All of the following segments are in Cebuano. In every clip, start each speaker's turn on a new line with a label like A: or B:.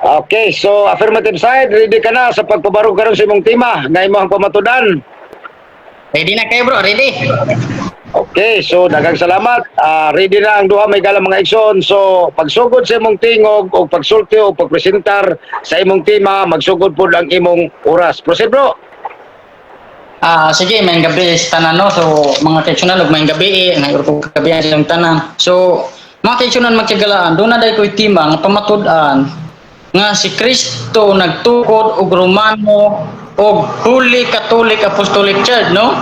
A: Okay, so affirmative side, ready ka na sa pagpabarog karon sa imong tema nga imong pamatudan?
B: Ready na kayo, bro, ready.
A: Okay, so daghang salamat. Ready na ang duha, mga higalang, mga igsoon. So pagsugod sa imong tingog o pagsulti o pagpresentar sa imong tema, magsugod pod ang imong oras. Proceed, bro.
B: Sige, maayong gabi sa tanan, no. So mga kaigsuonan ug maayong gabi eh, ngayon ko gabi sa inyong tanan. So mga kaigsuonan, mga kahigalaan, duna diay ko'y tema nga pamatud-an nga si Kristo nagtukod og Romano og Holy Catholic Apostolic Church, no?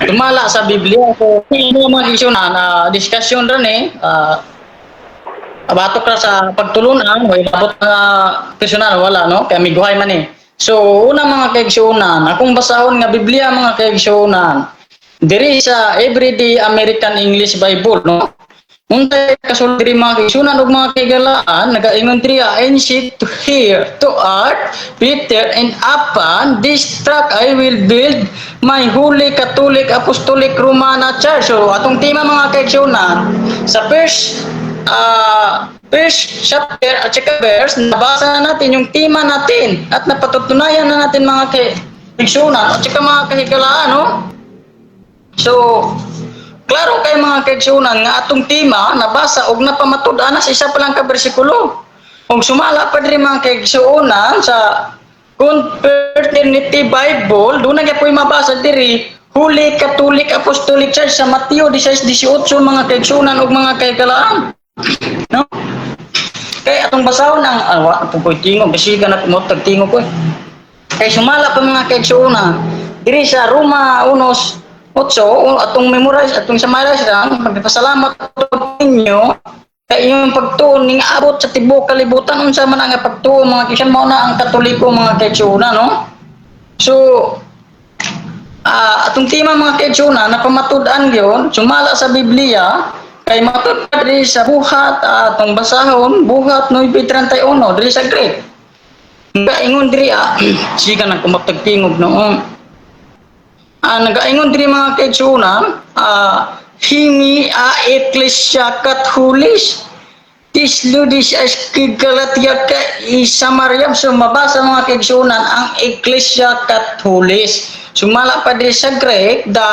B: Tumala sa Biblia. So, ino mga kaigsuonan, discussion rin eh. Abatok ra sa pagtulunan, way labot nga personal, wala, no? Kay amiguhay man eh. So, una, mga kaigsuonan, akong basahon nga Biblia, mga kaigsuonan, diri sa Everyday American English Bible, no? Unsay kasulti diri, mga kaigsuonan ug mga kahigalaan? Nagaingon diri, "And said to her, 'Thou art Peter, and upon this rock I will build my Holy Catholic Apostolic Romana Church." So, atong tema, mga kaigsuonan, sa first chapter at saka verse, nabasa na natin yung tema natin at napatutunayan na natin, mga kaigsuonan at saka mga kahigalaan, no? So, klaro kay, mga kaigsuonan, nga atong tema nabasa og napamatud-an na sa isa pa lang ka bersikulo. Kung sumala pa diri, mga kaigsuonan, sa Confraternity Bible, duna gyapoy mabasa diri Holy Catholic Apostolic Church sa Mateo 16:18, mga kaigsuonan ug mga kahigalaan. No? Kay atong basahon ang wa po ko'y tingog kasi ka na mo tingog ko eh. Kay sumala pa, mga kaigsuonan, diri sa Roma 1:8, atong memorize, atong summarize lang, magpasalamat ninyo kay inyong pagtuo ning abot sa tibuok kalibutan. Unsa man ang pagtuo, mga kaigsuonan? Mao na ang Katoliko, mga kaigsuonan, no? So atong tema, mga kaigsuonan, napamatud-an gyud sumala sa Biblia kay matud pa diri sa Buhat, atong basahon Buhat 9:31 diri sa Greek. Nagaingon diri, sige nang kumaptag tingog noong. Nagaingon diri, mga kaigsuonan, himi a Ecclesia Katholis tis ludis as Galatia ka Samaria. So mabasa, mga kaigsuonan, ang Ecclesia Katholis. Sumala pa diri sa Greek, the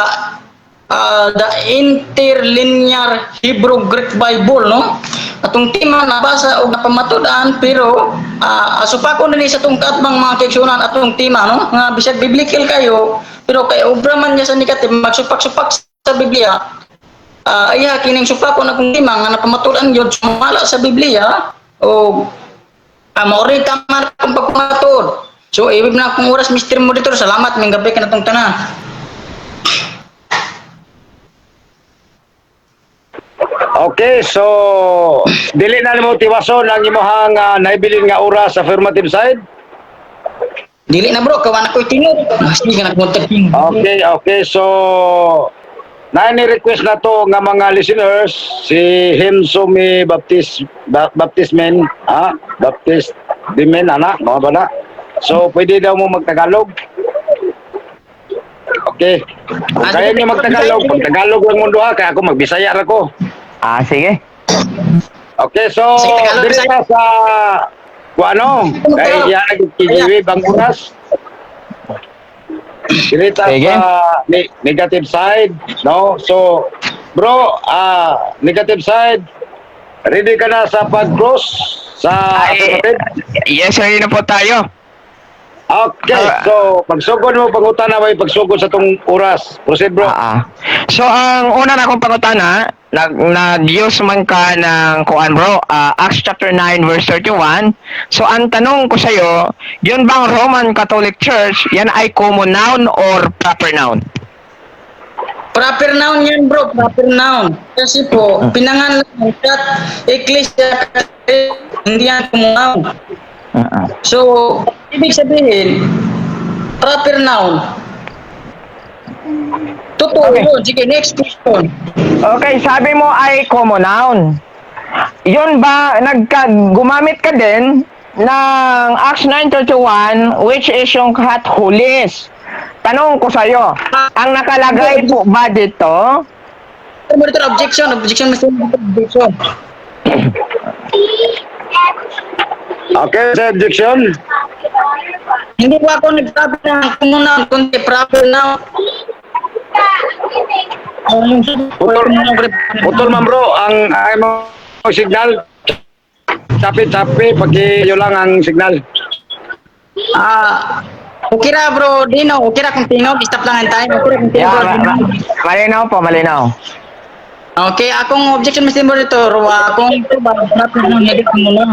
B: Interlinear Hebrew Greek Bible, no? Atong tema nabasa og napamatud-an, pero asupakon dinhi sa atong kaatbang, mga kaigsuonan, atong tema, no? Nga bisag biblical kayo, pero kay obra man niya sa negative magsupak-supak sa Biblia. Iya kining supakon akong tema nga napamatud-an gyud sumala sa Biblia o mao rin tama akong pagpamatud. So ibig na akong oras, Mr. Monitor. Salamat, maayong gabi kanatong tanan.
A: Okay, so dili na nimo tiwason ang imong naibilin nga oras sa affirmative side.
B: Dili na, bro, kawan ako'y tingog. Sige ka nagmuntag tingog.
A: Okay. So na ni request na to nga mga listeners, si Himsumi Baptist Baptist men, Baptist Dimen ana, mga ba na? So pwede daw mo magtagalog. Okay. Kung kaya niyo magtagalog, magtagalog lang mo duha kay ako magbisaya ra ko.
C: Sige.
A: Okay, so
B: Sige, Tagalog,
A: diri
B: Bisaya.
A: na sa kung ano, kay iya nagkigiwi bang oras. Diri ta
C: Sige.
A: Sa negative side, no? So, bro, negative side, ready ka na sa pag-close sa
C: Ay,
A: affirmative?
C: Yes, ready na po tayo.
A: Okay, so pagsugod mo pangutana, may pagsugod sa tong oras. Proceed, bro.
C: So ang una na akong pangutana, nag-use man ka ng kuan, bro, Acts chapter 9 verse 31. So ang tanong ko sa iyo, yun bang Roman Catholic Church, yan ay common noun or proper noun?
B: Proper noun yan, bro, proper noun. Kasi po, pinangalan ng kat Ecclesia, hindi yan common noun. So, ibig sabihin, proper noun. Totoo yun. Sige, next question.
C: Okay, sabi mo ay common noun. Yun ba, gumamit ka din ng Acts 9:31, which is yung Katholis. Tanong ko sa'yo, ang nakalagay po ba dito?
B: Monitor, objection, objection, Mr. Objection.
A: Okay, sa objection.
B: Hindi po ako nagsabi ng common noun, kundi proper noun.
A: Putol, putol man bro, ang ay mo signal. Tapi-tapi, pag lang ang signal.
B: Ah, okay ra bro, Dino, okay ra kung tingog, stop lang ang time. Okay ra kung tingog,
C: Yeah,
B: bro,
C: ma-
B: Dino.
C: malinaw po, malinaw.
B: Okay, akong objection, Mr. Monitor, akong ito ba, proper noun, hindi common noun.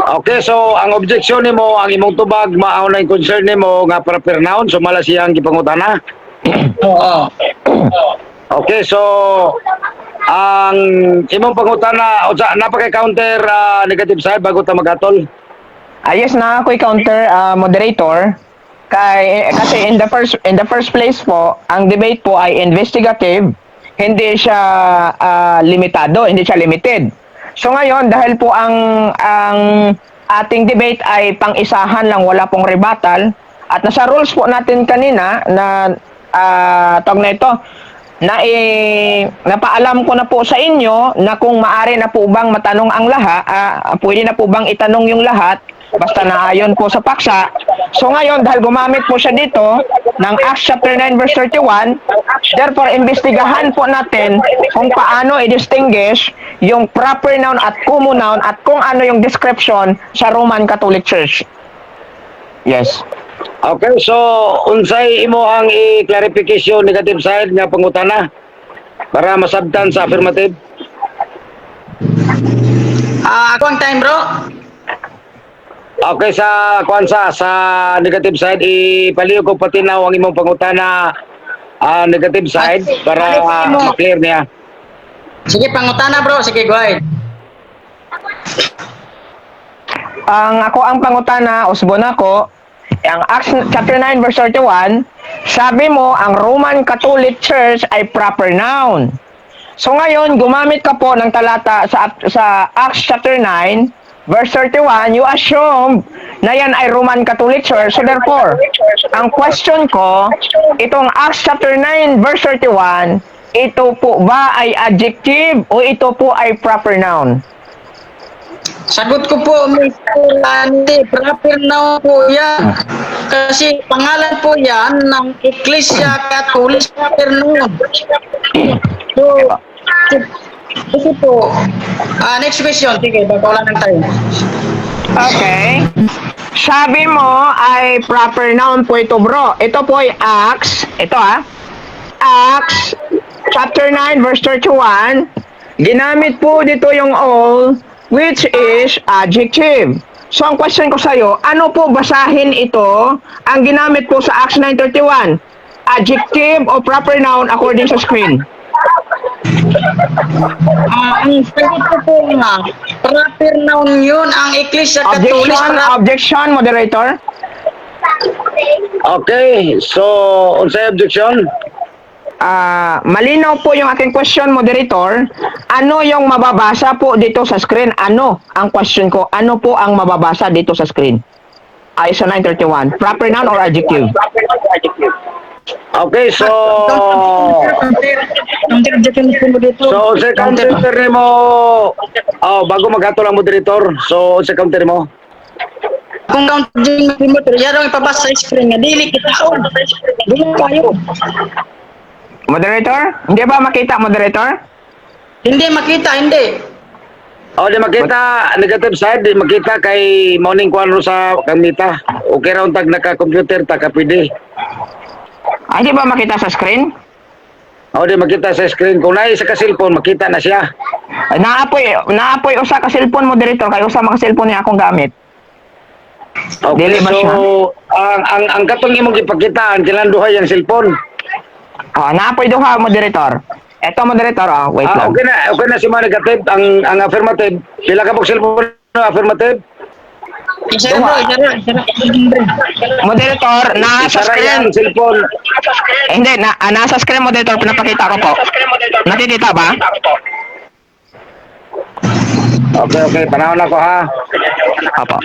A: Okay, so ang objection nimo, ang imong tubag, mao na yung concern nimo nga proper noun, so mala siyang gipangutana.
B: Oo.
A: Okay, so ang imong pangutana, unsa napa kay counter, negative side bago ta magatol?
C: Ayos na ako'y counter, moderator. Kay kasi in the first place po, ang debate po ay investigative, hindi siya limitado, hindi siya limited. So ngayon, dahil po ang ating debate ay pang-isahan lang, wala pong rebuttal, at nasa rules po natin kanina na tawag na ito, na eh, napaalam ko na po sa inyo na kung maari na po bang matanong ang lahat, pwede na po bang itanong yung lahat, basta naayon po sa paksa. So ngayon, dahil gumamit po siya dito ng Acts chapter 9 verse 31, therefore, imbestigahan po natin kung paano i-distinguish yung proper noun at common noun at kung ano yung description sa Roman Catholic Church. Yes.
A: Okay, so unsay imo ang i-clarification, negative side, nga pangutana para masabtan sa affirmative?
B: Ah, ako ang time, bro.
A: Okay, sa kuan sa negative side, ipaliw ko patinaw ang imong pangutana, negative side, para ma-clear niya.
B: Sige, pangutana, bro. Sige, go ahead.
C: Ang ako ang pangutana, usbon ako, ang Acts chapter 9 verse 31, sabi mo ang Roman Catholic Church ay proper noun. So ngayon, gumamit ka po ng talata sa Acts chapter 9 verse 31, you assume na yan ay Roman Catholic Church. So therefore, ang question ko, itong Acts chapter 9 verse 31, ito po ba ay adjective o ito po ay proper noun?
B: Sagot ko po, Mr. Andy, proper noun po yan. Kasi pangalan po yan ng Iglesia Catholic, proper noun. So, kasi po, next question. Sige, baka wala ng time.
C: Okay. Sabi mo ay proper noun po ito, bro. Ito po ay Acts. Ito ah. Acts chapter 9 verse 31. Ginamit po dito yung all, which is adjective. So ang question ko sa'yo, ano po basahin ito ang ginamit po sa Acts 9:31? Adjective o proper noun according sa screen?
B: Ah, ang sagot ko po nga, proper noun yun, ang Iglesia Catholic.
C: Objection, objection, moderator.
A: Okay, so unsay objection?
C: Ah, malinaw po yung aking question, moderator. Ano yung mababasa po dito sa screen? Ano ang question ko? Ano po ang mababasa dito sa screen? Ay, sa 931. Proper noun or adjective?
A: Okay, so
B: Counter objection po dito.
A: So unsay counter nimo? Oh, bago maghatol ang moderator. So unsay counter mo?
B: Kung counter objection mo, pero yan ang ipabasa sa screen nga, dili kita on. Dili kayo.
C: Moderator? Hindi ba makita, moderator?
B: Hindi makita, hindi.
A: Oh, di makita, negative side, di makita kay morning kuan ro sa kamita. Okay ra untag naka-computer ta ka pwede.
C: Ay, hindi ba makita sa screen?
A: Oh, di makita sa screen. Kung naay sa ka cellphone, makita na siya.
C: Ay, naapoy usa ka cellphone, moderator, kay usa maka cellphone niya akong gamit.
A: Okay,
C: Dili ba
A: so
C: siya?
A: ang katong imong gipakitaan kilang duha yang cellphone?
C: Oh, naapoy duha, moderator. Eto, moderator, oh, wait
A: Ah,
C: lang.
A: okay na si mga negative, ang affirmative. Pila ka pong cellphone na affirmative?
B: Isa bro, isa ra, isa ra.
C: Moderator, nasa
A: Isa ra
C: screen.
A: yan, cellphone.
C: Eh, hindi, nasa screen, moderator, pinapakita ko po. Nakikita ba?
A: Okay. Panahon ako ha.
C: Opo.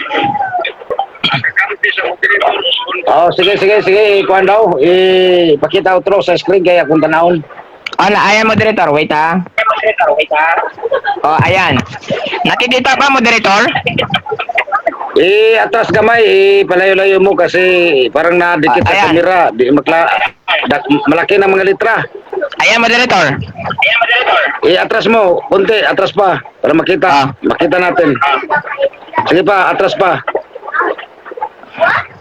A: Oh, sige, sige, sige. Ikuan daw. Ipakita otro sa screen kaya kung tanahon.
C: Ala, ayan, moderator, wait ah. Oh, ayan. Nakikita ba, moderator?
A: Eh, atras gamay, eh, palayo-layo mo kasi parang nadikit
C: Ah,
A: sa
C: ayan.
A: Kamera. Di makla, malaki na mga litra.
C: Ayan, moderator.
A: Eh, atras mo, konti, atras pa para makita.
C: Ah.
A: Makita natin. Sige pa, atras pa.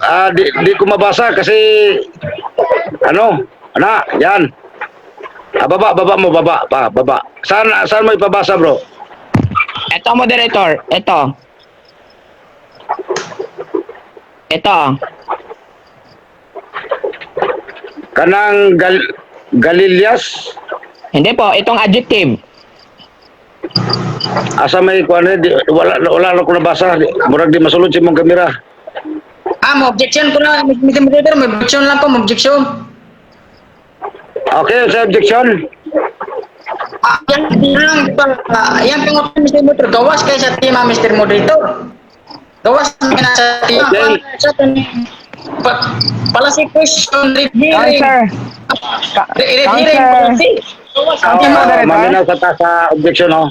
A: Ah, di ko mabasa kasi ano, ana, yan. Ah, baba, baba mo, baba, pa, baba. Saan mo ipabasa, bro?
C: Ito, moderator. Ito. Ito.
A: Kanang Galilias?
C: Hindi po, itong adjective.
A: Asa may kuan eh, di, wala wala na ko nabasa. Di, murag di masulod sa imong kamera.
B: Ah, mo objection ko na, Mr. Moderator, may objection lang ko, mo objection.
A: Okay, sa objection.
B: Ah, yan lang, pa, yan pangutan, Mr. Moderator, gawas kay sa tema, Mr. Moderator. Gawas na sa tema.
A: Okay.
B: Sa pa, pala si question, red herring.
C: Counter.
B: Red herring,
C: Counter.
B: fallacy. Gawas ang
C: Okay,
B: tema.
C: moderator.
A: Maminaw sa objection, oh.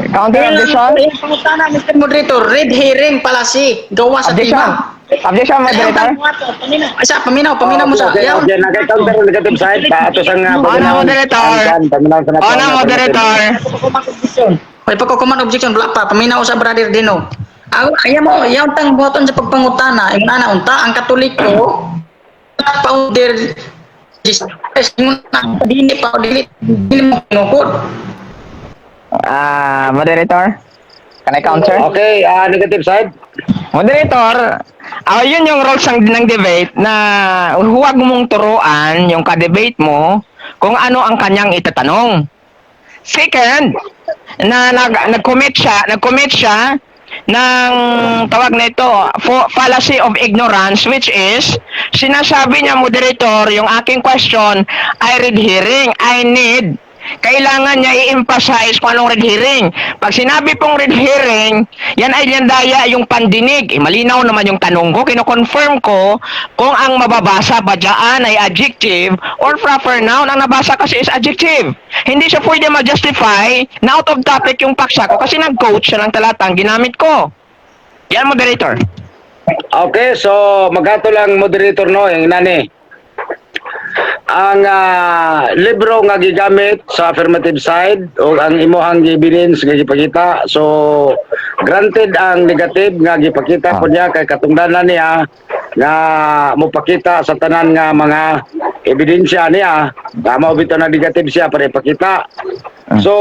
C: Counter
B: Yan lang,
C: objection.
B: yan pangutana, Mr. Moderator, red herring fallacy. Gawas sa
C: Objection.
B: tema.
C: Objection, moderator.
B: Isa, paminaw, paminaw mo sa.
A: Okay, okay, nagka-counter ang negative side. Pa, ato sang
C: Ano, moderator? Ano, moderator?
B: May pagkukuman objection, wala pa. Paminaw sa brother Dino. Ang ayaw mo, yaw tang buhaton sa pagpangutana, ingon ana unta ang Katoliko founder Jesus Christ, ingon na dili pa dili dili mo kinukod.
C: Ah, moderator. Can I counter?
A: Okay, ah, negative side.
C: Moderator, yun yung roles ng debate na huwag mong turuan yung ka-debate mo kung ano ang kanyang itatanong. Second, na nag-commit siya ng tawag na ito, fallacy of ignorance, which is sinasabi niya, moderator, yung aking question ay red herring. I need kailangan niya i-emphasize kung anong red herring. Pag sinabi pong red herring, yan ay daya yung pandinig. Eh, malinaw naman yung tanong ko. Kino-confirm ko kung ang mababasa ba dyan ay adjective or proper noun. Ang nabasa kasi is adjective. Hindi siya pwede ma-justify na out of topic yung paksa ko kasi nag-quote siya ng talatang ginamit ko. Yan, moderator.
A: Okay, so maghato lang, moderator, no, yung nani. Ang libro nga gigamit sa affirmative side o ang imuhang evidence nga gipakita. So granted ang negative nga gipakita ko niya kay katungdanan niya nga mopakita sa tanan nga mga ebidensya niya. Tama bitaw na negative siya para ipakita. So,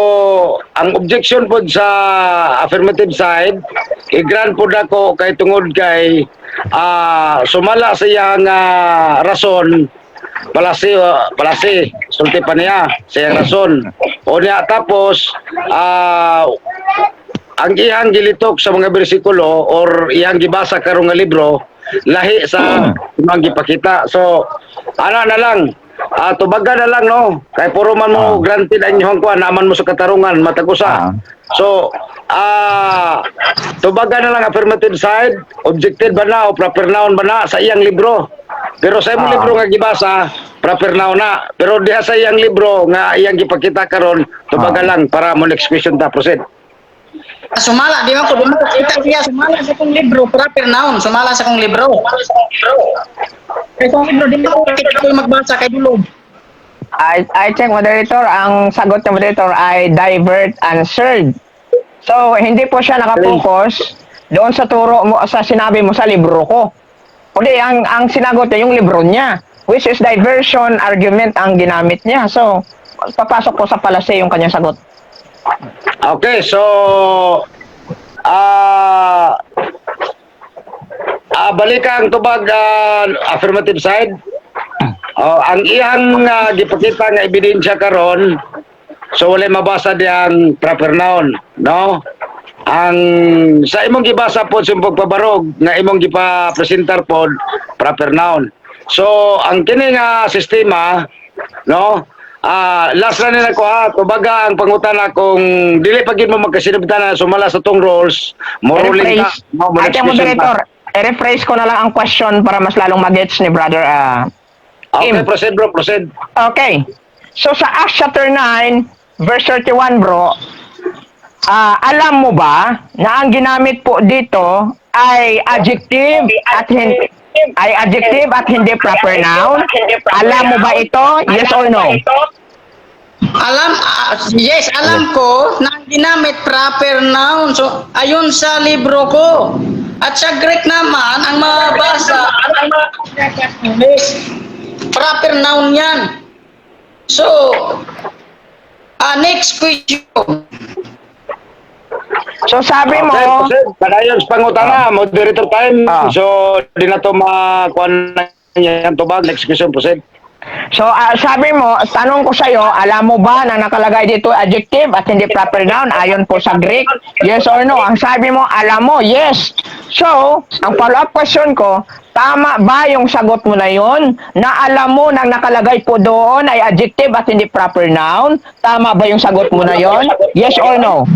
A: ang objection pod sa affirmative side, i-grant pod ako kay tungod kay sumala sa iyang rason, fallacy sulti pa niya sa iyang rason. O niya tapos ang iyang gilitok sa mga bersikulo or iyang gibasa karong nga libro lahi sa imong gipakita. So ana na lang, tubaga na lang, no, kay puro man mo granted ang inyong kuan naman mo sa katarungan matag usa. So tubaga na lang affirmative side, objected ba na o proper noun ba na sa iyang libro. Pero sa imong libro nga gibasa, proper noun na. Pero diha sa iyang libro nga iyang gipakita karon, tubaga lang para mo next question ta proceed.
B: Sumala, di ba ko, di ba kita siya sumala sa kong libro, proper noun, sumala sa kong libro. Kay kong libro, di ba ko kita ko magbasa kay dulog.
C: I check, moderator, ang sagot ng moderator ay divert answered. So, hindi po siya nakapokus doon sa turo mo, sa sinabi mo sa libro ko. Kundi ang sinagot niya yung libro niya, which is diversion argument ang ginamit niya. So, papasok po sa fallacy yung kanyang sagot.
A: Okay, so balik ang tubag, affirmative side. Oh, ang iyang gipakita nga ebidensya karon, so wala mabasa diyang proper noun, no? Ang sa imong gibasa pod sa imong pagpabarog nga imong gipa-presentar pod, proper noun. So ang kini nga sistema, no? Last na nila ko ha, tubaga ang pangutana kung dili pa gyud mo magkasinabtan na sumala sa tong rules, mo ruling ta.
C: I-rephrase.
A: No, mo
C: Ate
A: next question ta.
C: moderator, i-rephrase ko na lang ang question para mas lalong magets ni brother
A: Okay,
C: Kim.
A: proceed bro, proceed.
C: Okay. So sa Acts chapter 9, verse 31, bro, alam mo ba na ang ginamit po dito ay adjective at hindi proper noun? Alam mo ba ito? Yes or no?
B: Alam, yes, alam ko na ang ginamit proper noun. So, ayon sa libro ko. At sa Greek naman, ang mabasa, yes, proper noun yan. So, next question.
C: So sabi mo,
A: Okay, proceed. Padayon sa pangutana, moderator time. So, di na to makuha na yan tubag. Next question, proceed.
C: So sabi mo, tanong ko sa'yo, alam mo ba na nakalagay dito adjective at hindi proper noun ayon po sa Greek? Yes or no? Ang sabi mo, alam mo, yes. So, ang follow-up question ko, tama ba yung sagot mo na yun? Na alam mo nang nakalagay po doon ay adjective at hindi proper noun? Tama ba yung sagot mo na yon? Yes or no?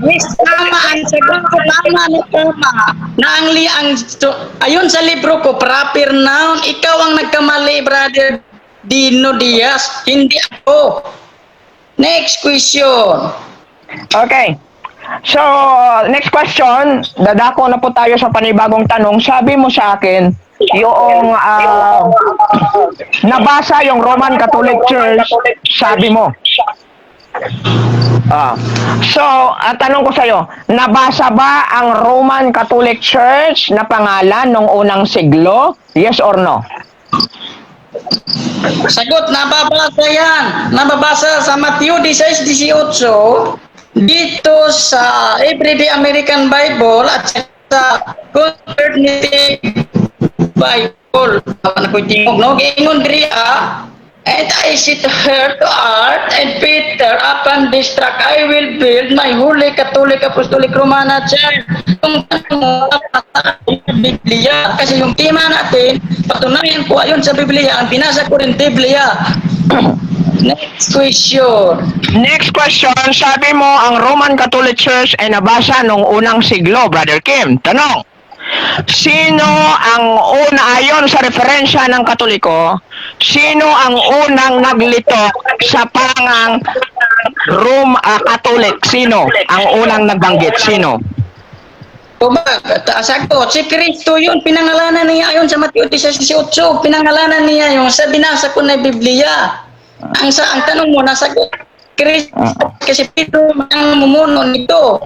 B: Yes, tama ang sagot ko, tama na tama. Na ang li ang so, ayon sa libro ko, proper noun. Ikaw ang nagkamali, Brother Dino Diaz, hindi ako. Next question.
C: Okay. So, next question, dadako na po tayo sa panibagong tanong. Sabi mo sa akin, yung nabasa yung Roman Catholic Church, sabi mo. So, tanong ko sa'yo, nabasa ba ang Roman Catholic Church na pangalan nung unang siglo? Yes or no?
B: Sagot, nababasa yan. Nababasa sa Matthew 16:18 dito sa Everyday American Bible at sa Alternative Bible. Ano ko tingog, no? Giingon diri ah, "And I say to her, thou art and Peter, upon this rock I will build my holy Catholic Apostolic Romana Church." Kung tanong mo, Biblia. Kasi yung tema natin, patunayan ko ayon sa Biblia, ang binasa ko rin Biblia. Next question.
C: Next question, sabi mo ang Roman Catholic Church ay nabasa nung unang siglo, Brother Kim. Tanong, sino ang una, ayon sa referensya ng Katoliko, sino ang unang naglitok sa pangang Rome Catholic? Sino ang unang nagbanggit? Sino?
B: Tubag, sagot, si Kristo yun, pinangalanan niya ayon sa Mateo 16:18, pinangalanan niya yung sa binasa ko na Biblia. Ang tanong mo, nasagot, Kristo, kasi Pedro ang mumuno nito.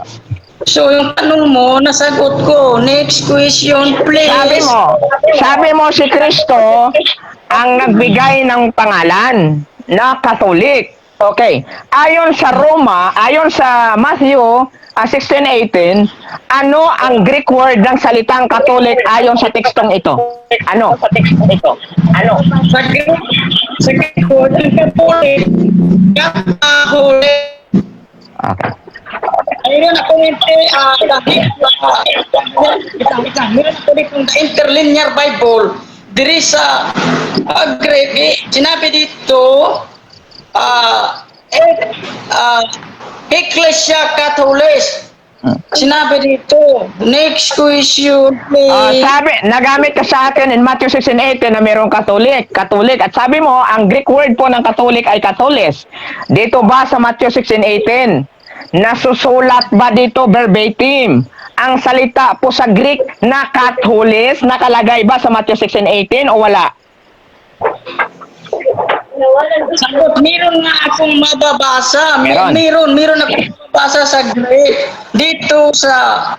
B: So, yung tanong mo, nasagot ko. Next question, please.
C: Sabi mo si Kristo ang nagbigay ng pangalan na Catholic. Okay. Ayon sa Roma, ayon sa Matthew 16:18, ano ang Greek word ng salitang Catholic ayon sa tekstong ito? Ano?
B: Sa Greek word, ang Catholic, Catholic.
C: Okay.
B: Ayun, ako nito, meron ako dito the Interlinear Bible, diri sa Greek, eh, sinabi dito, Ecclesia Catholis. Sinabi dito, next question, please.
C: Sabi, nagamit ka sa akin in Matthew 16:18 na mayroong Catholic, Catholic. At sabi mo, ang Greek word po ng Catholic ay Catholis. Dito ba sa Matthew 16:18, nasusulat ba dito verbatim ang salita po sa Greek na Catholis, nakalagay ba sa Matthew 16:18 o wala?
B: Sagot, meron nga akong mababasa.
C: Meron.
B: Meron akong mababasa sa Greek. Dito sa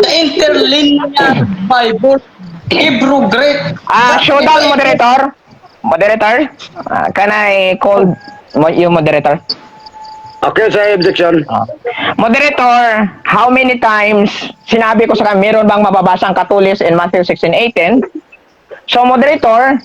B: the Interlinear Bible, Hebrew Greek.
C: Showdown, moderator. Moderator, can I call you moderator?
A: Okay, sa objection.
C: Moderator, how many times sinabi ko sa kanya, meron bang mababasang Katulis in Matthew 16:18? So, moderator,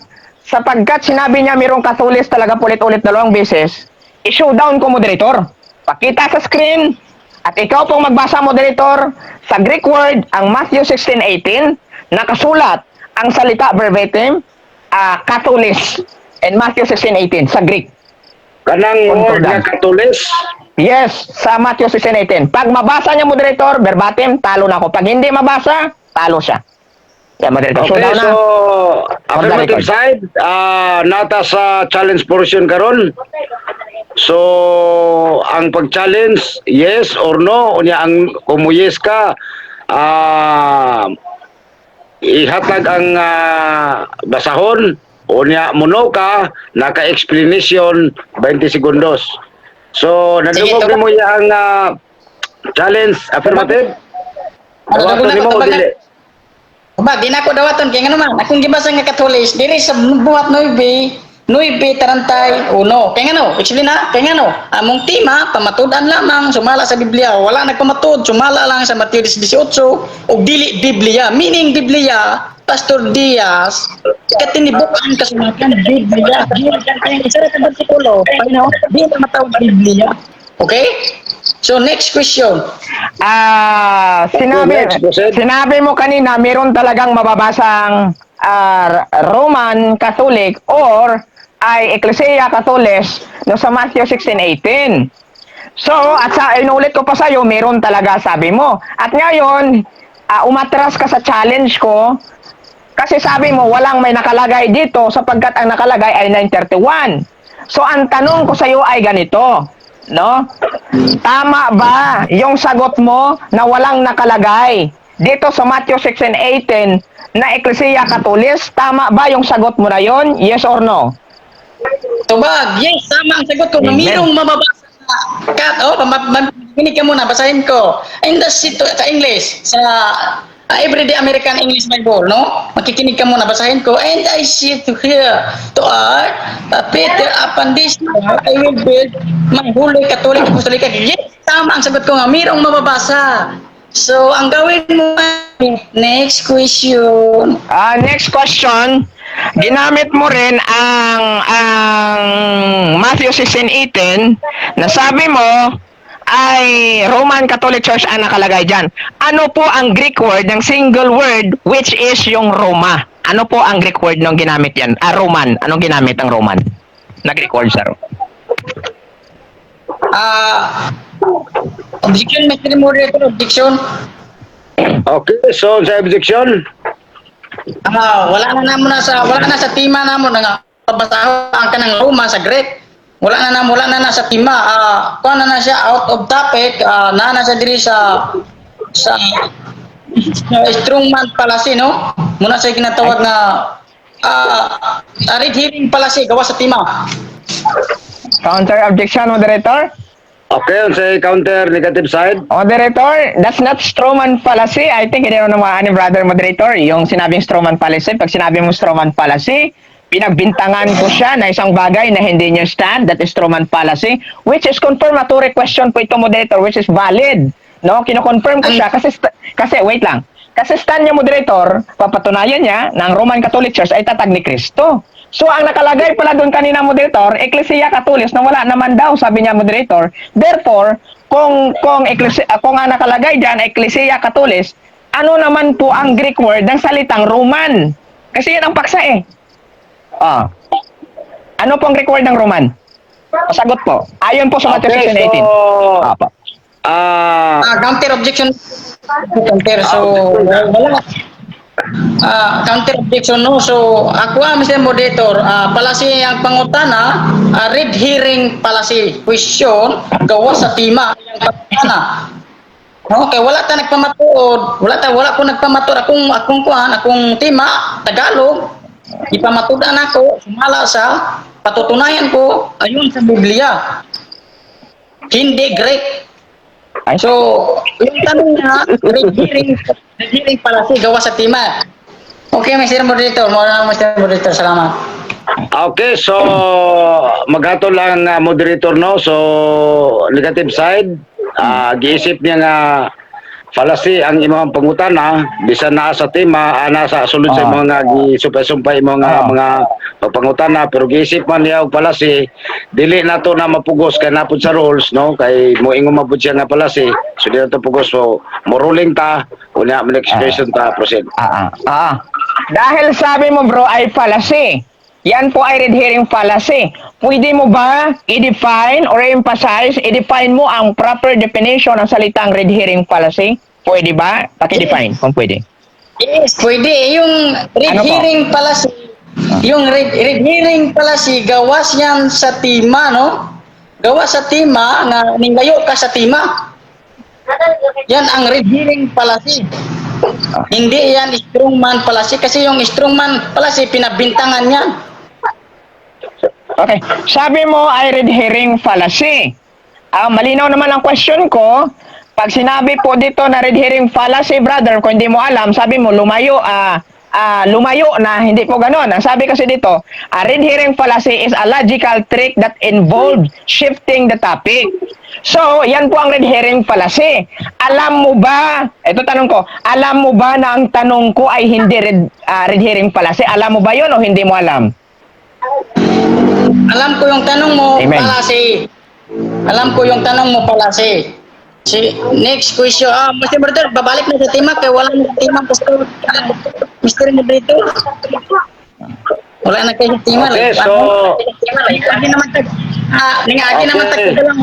C: sapagkat sinabi niya merong Katulis talaga ulit-ulit dalawang beses, i-showdown ko, moderator. Pakita sa screen, at ikaw pong magbasa, moderator, sa Greek word, ang Matthew 16:18, nakasulat ang salita verbatim, Katulis, in Matthew 16:18 sa Greek.
A: Kanang word nga Katulis.
C: Yes, sa Matthew 16:18. Pag mabasa niya, moderator, verbatim, talo na ako. Pag hindi mabasa, talo siya. Yeah, moderator.
A: Okay,
C: so,
A: so
C: na. On the
A: affirmative
C: record.
A: side, nata sa challenge portion karon. So, ang pag-challenge, yes or no, unya ang kung mo yes ka, ihatag ang basahon, unya muno ka, naka-explanation 20 segundos. So, nadungog
B: Sige,
A: nimo ang challenge, affirmative?
B: Ano,
A: Dawaton nimo o
B: tabagan.
A: dili?
B: Ba, di na ako dawaton kay ngano man akong gibasa nga Katholis diri sa Buhat 9 9:31. Kay ngano? Explain na, kay ngano? Among tema pamatud-an lamang sumala sa Biblia. Wala nagpamatud, sumala lang sa Mateo 18 ug dili Biblia. Meaning Biblia, Pastor Diaz, katinibukan kasulatan Biblia. Dili kay isa ra ka bersikulo, paano? Di na matawag Biblia. Okay? So next question.
C: Ah, sinabi
A: Next, proceed.
C: Sinabi mo kanina meron talagang mababasang Roman Catholic or ay Ecclesia Catholic, no, sa Matthew 16:18. So, at sa inulit ko pa sa'yo, meron talaga, sabi mo. At ngayon, umatras ka sa challenge ko kasi sabi mo walang may nakalagay dito sapagkat ang nakalagay ay 931. So, ang tanong ko sa iyo ay ganito, no? Tama ba yung sagot mo na walang nakalagay dito sa Matthew 16:18 na Ecclesia Catholic? Tama ba yung sagot mo na yon? Yes or no?
B: Tubag, yes, tama ang sagot ko. Na
C: Amen.
B: mayroong mababasa sa kat, oh, makinig ka muna, basahin ko. In the sa English, sa Everyday American English Bible, no? Makikinig ka muna, basahin ko. "And I say to here, to our, Peter, upon this rock I will build my holy Catholic Apostolic." Yes, tama ang sagot ko nga, mayroong mababasa. So, ang gawin mo, next question.
C: Ah, next question. Ginamit mo rin ang Matthew 16:18 na sabi mo ay Roman Catholic Church ang nakalagay diyan. Ano po ang Greek word ng single word which is yung Roma? Ano po ang Greek word nung ginamit yan? Ah, Roman. Anong ginamit ang Roman? Na Greek word, sir.
B: Ah, objection, Mr. Moderator, objection.
A: Okay, so sa objection,
B: Ah, wala na sa tema namo na nga pabasahon ang kanang Roma sa Greek. Wala na na sa tema. Ah, kuan na na siya, out of topic, na na siya diri sa strongman fallacy, no? Muna siya ginatawag na red herring fallacy, gawa sa tema.
C: Counter objection, moderator?
A: Okay, sa counter negative side.
C: Moderator, that's not strawman fallacy. I think hindi naman ni brother moderator yung sinabing strawman fallacy. Pag sinabi mo strawman fallacy, pinagbintangan ko siya na isang bagay na hindi niya stand, that is strawman fallacy, which is confirmatory question po ito, moderator, which is valid. No, kino-confirm ko siya kasi wait lang. Kasi stand niya, moderator, papatunayan niya na ang Roman Catholic Church ay tatag ni Kristo. So, ang nakalagay pala doon kanina, moderator, Ecclesia Catholic, na wala naman daw, sabi niya, moderator. Therefore, kung ang nakalagay diyan Ecclesia Catholic, ano naman po ang Greek word ng salitang Roman? Kasi yan ang paksa eh. Ah. Ano po ang Greek word ng Roman? Sagot po. Ayon po sa Matthew
A: Okay,
C: 16:18.
A: so,
C: Apo.
B: Ah, counter objection. Counter. So, wala. Ah, counter objection, no. So, ako ah, Mr. Moderator, fallacy ang pangutana, red herring fallacy question, gawa sa tema ang pangutana. Okay, wala ta nagpamatuod, wala ko nagpamatuod akong kuan, akong tema Tagalog. Ipamatudan ako sumala sa patutunayan ko ayon sa Biblia. Hindi Greek.
C: Ay.
B: So, yung tanong niya, red herring fallacy, gawa sa tema. Okay, Mr. Moderator, mo na, Mr. Moderator, salamat.
A: Okay, so maghatol lang ang moderator, no. So negative side, giisip niya nga fallacy ang imong pangutana bisan naa sa tema, ana sa sulod sa imong nga gisumpay-sumpay imong nga mga pangutana, pero giisip man niya og fallacy. Dili nato na mapugos kay napod sa rules, no, kay moingon man pud siya nga fallacy, so di nato pugos. So mo ruling ta unya, next question ta, proceed.
C: Ah. Dahil sabi mo, bro, ay fallacy. Yan po ay red herring fallacy. Pwede mo ba i-define or emphasize, i-define mo ang proper definition ng salitang red herring fallacy? Pwede ba? Paki-define kung pwede.
B: Yes, pwede. Yung red
C: Ano po?
B: herring fallacy, yung red herring fallacy, gawas yan sa tema, no? Gawa sa tema nga ninglayo ka sa tema. Yan ang red herring fallacy. Hindi yan strongman fallacy kasi yung strongman fallacy, pinabintangan yan.
C: Okay. Sabi mo ay red herring fallacy. Ah, malinaw naman ang question ko. Pag sinabi po dito na red herring fallacy, brother, kung hindi mo alam, sabi mo lumayo, lumayo na, hindi po ganon. Ang sabi kasi dito, a red herring fallacy is a logical trick that involves shifting the topic. So, yan po ang red herring fallacy. Alam mo ba, ito tanong ko, alam mo ba na ang tanong ko ay hindi red herring fallacy? Alam mo ba yon o hindi mo alam?
B: Alam ko yung tanong mo,
C: Amen.
B: Fallacy. Alam ko yung tanong mo, fallacy. Si, next question. Ah, Mr. Brother, babalik na sa tema kay wala na tema, Pastor. Mr. Moderator. Wala na kayo sa tema.
A: Okay,
B: like,
A: so-
B: Agi naman tag ah, ninga agi naman tag lang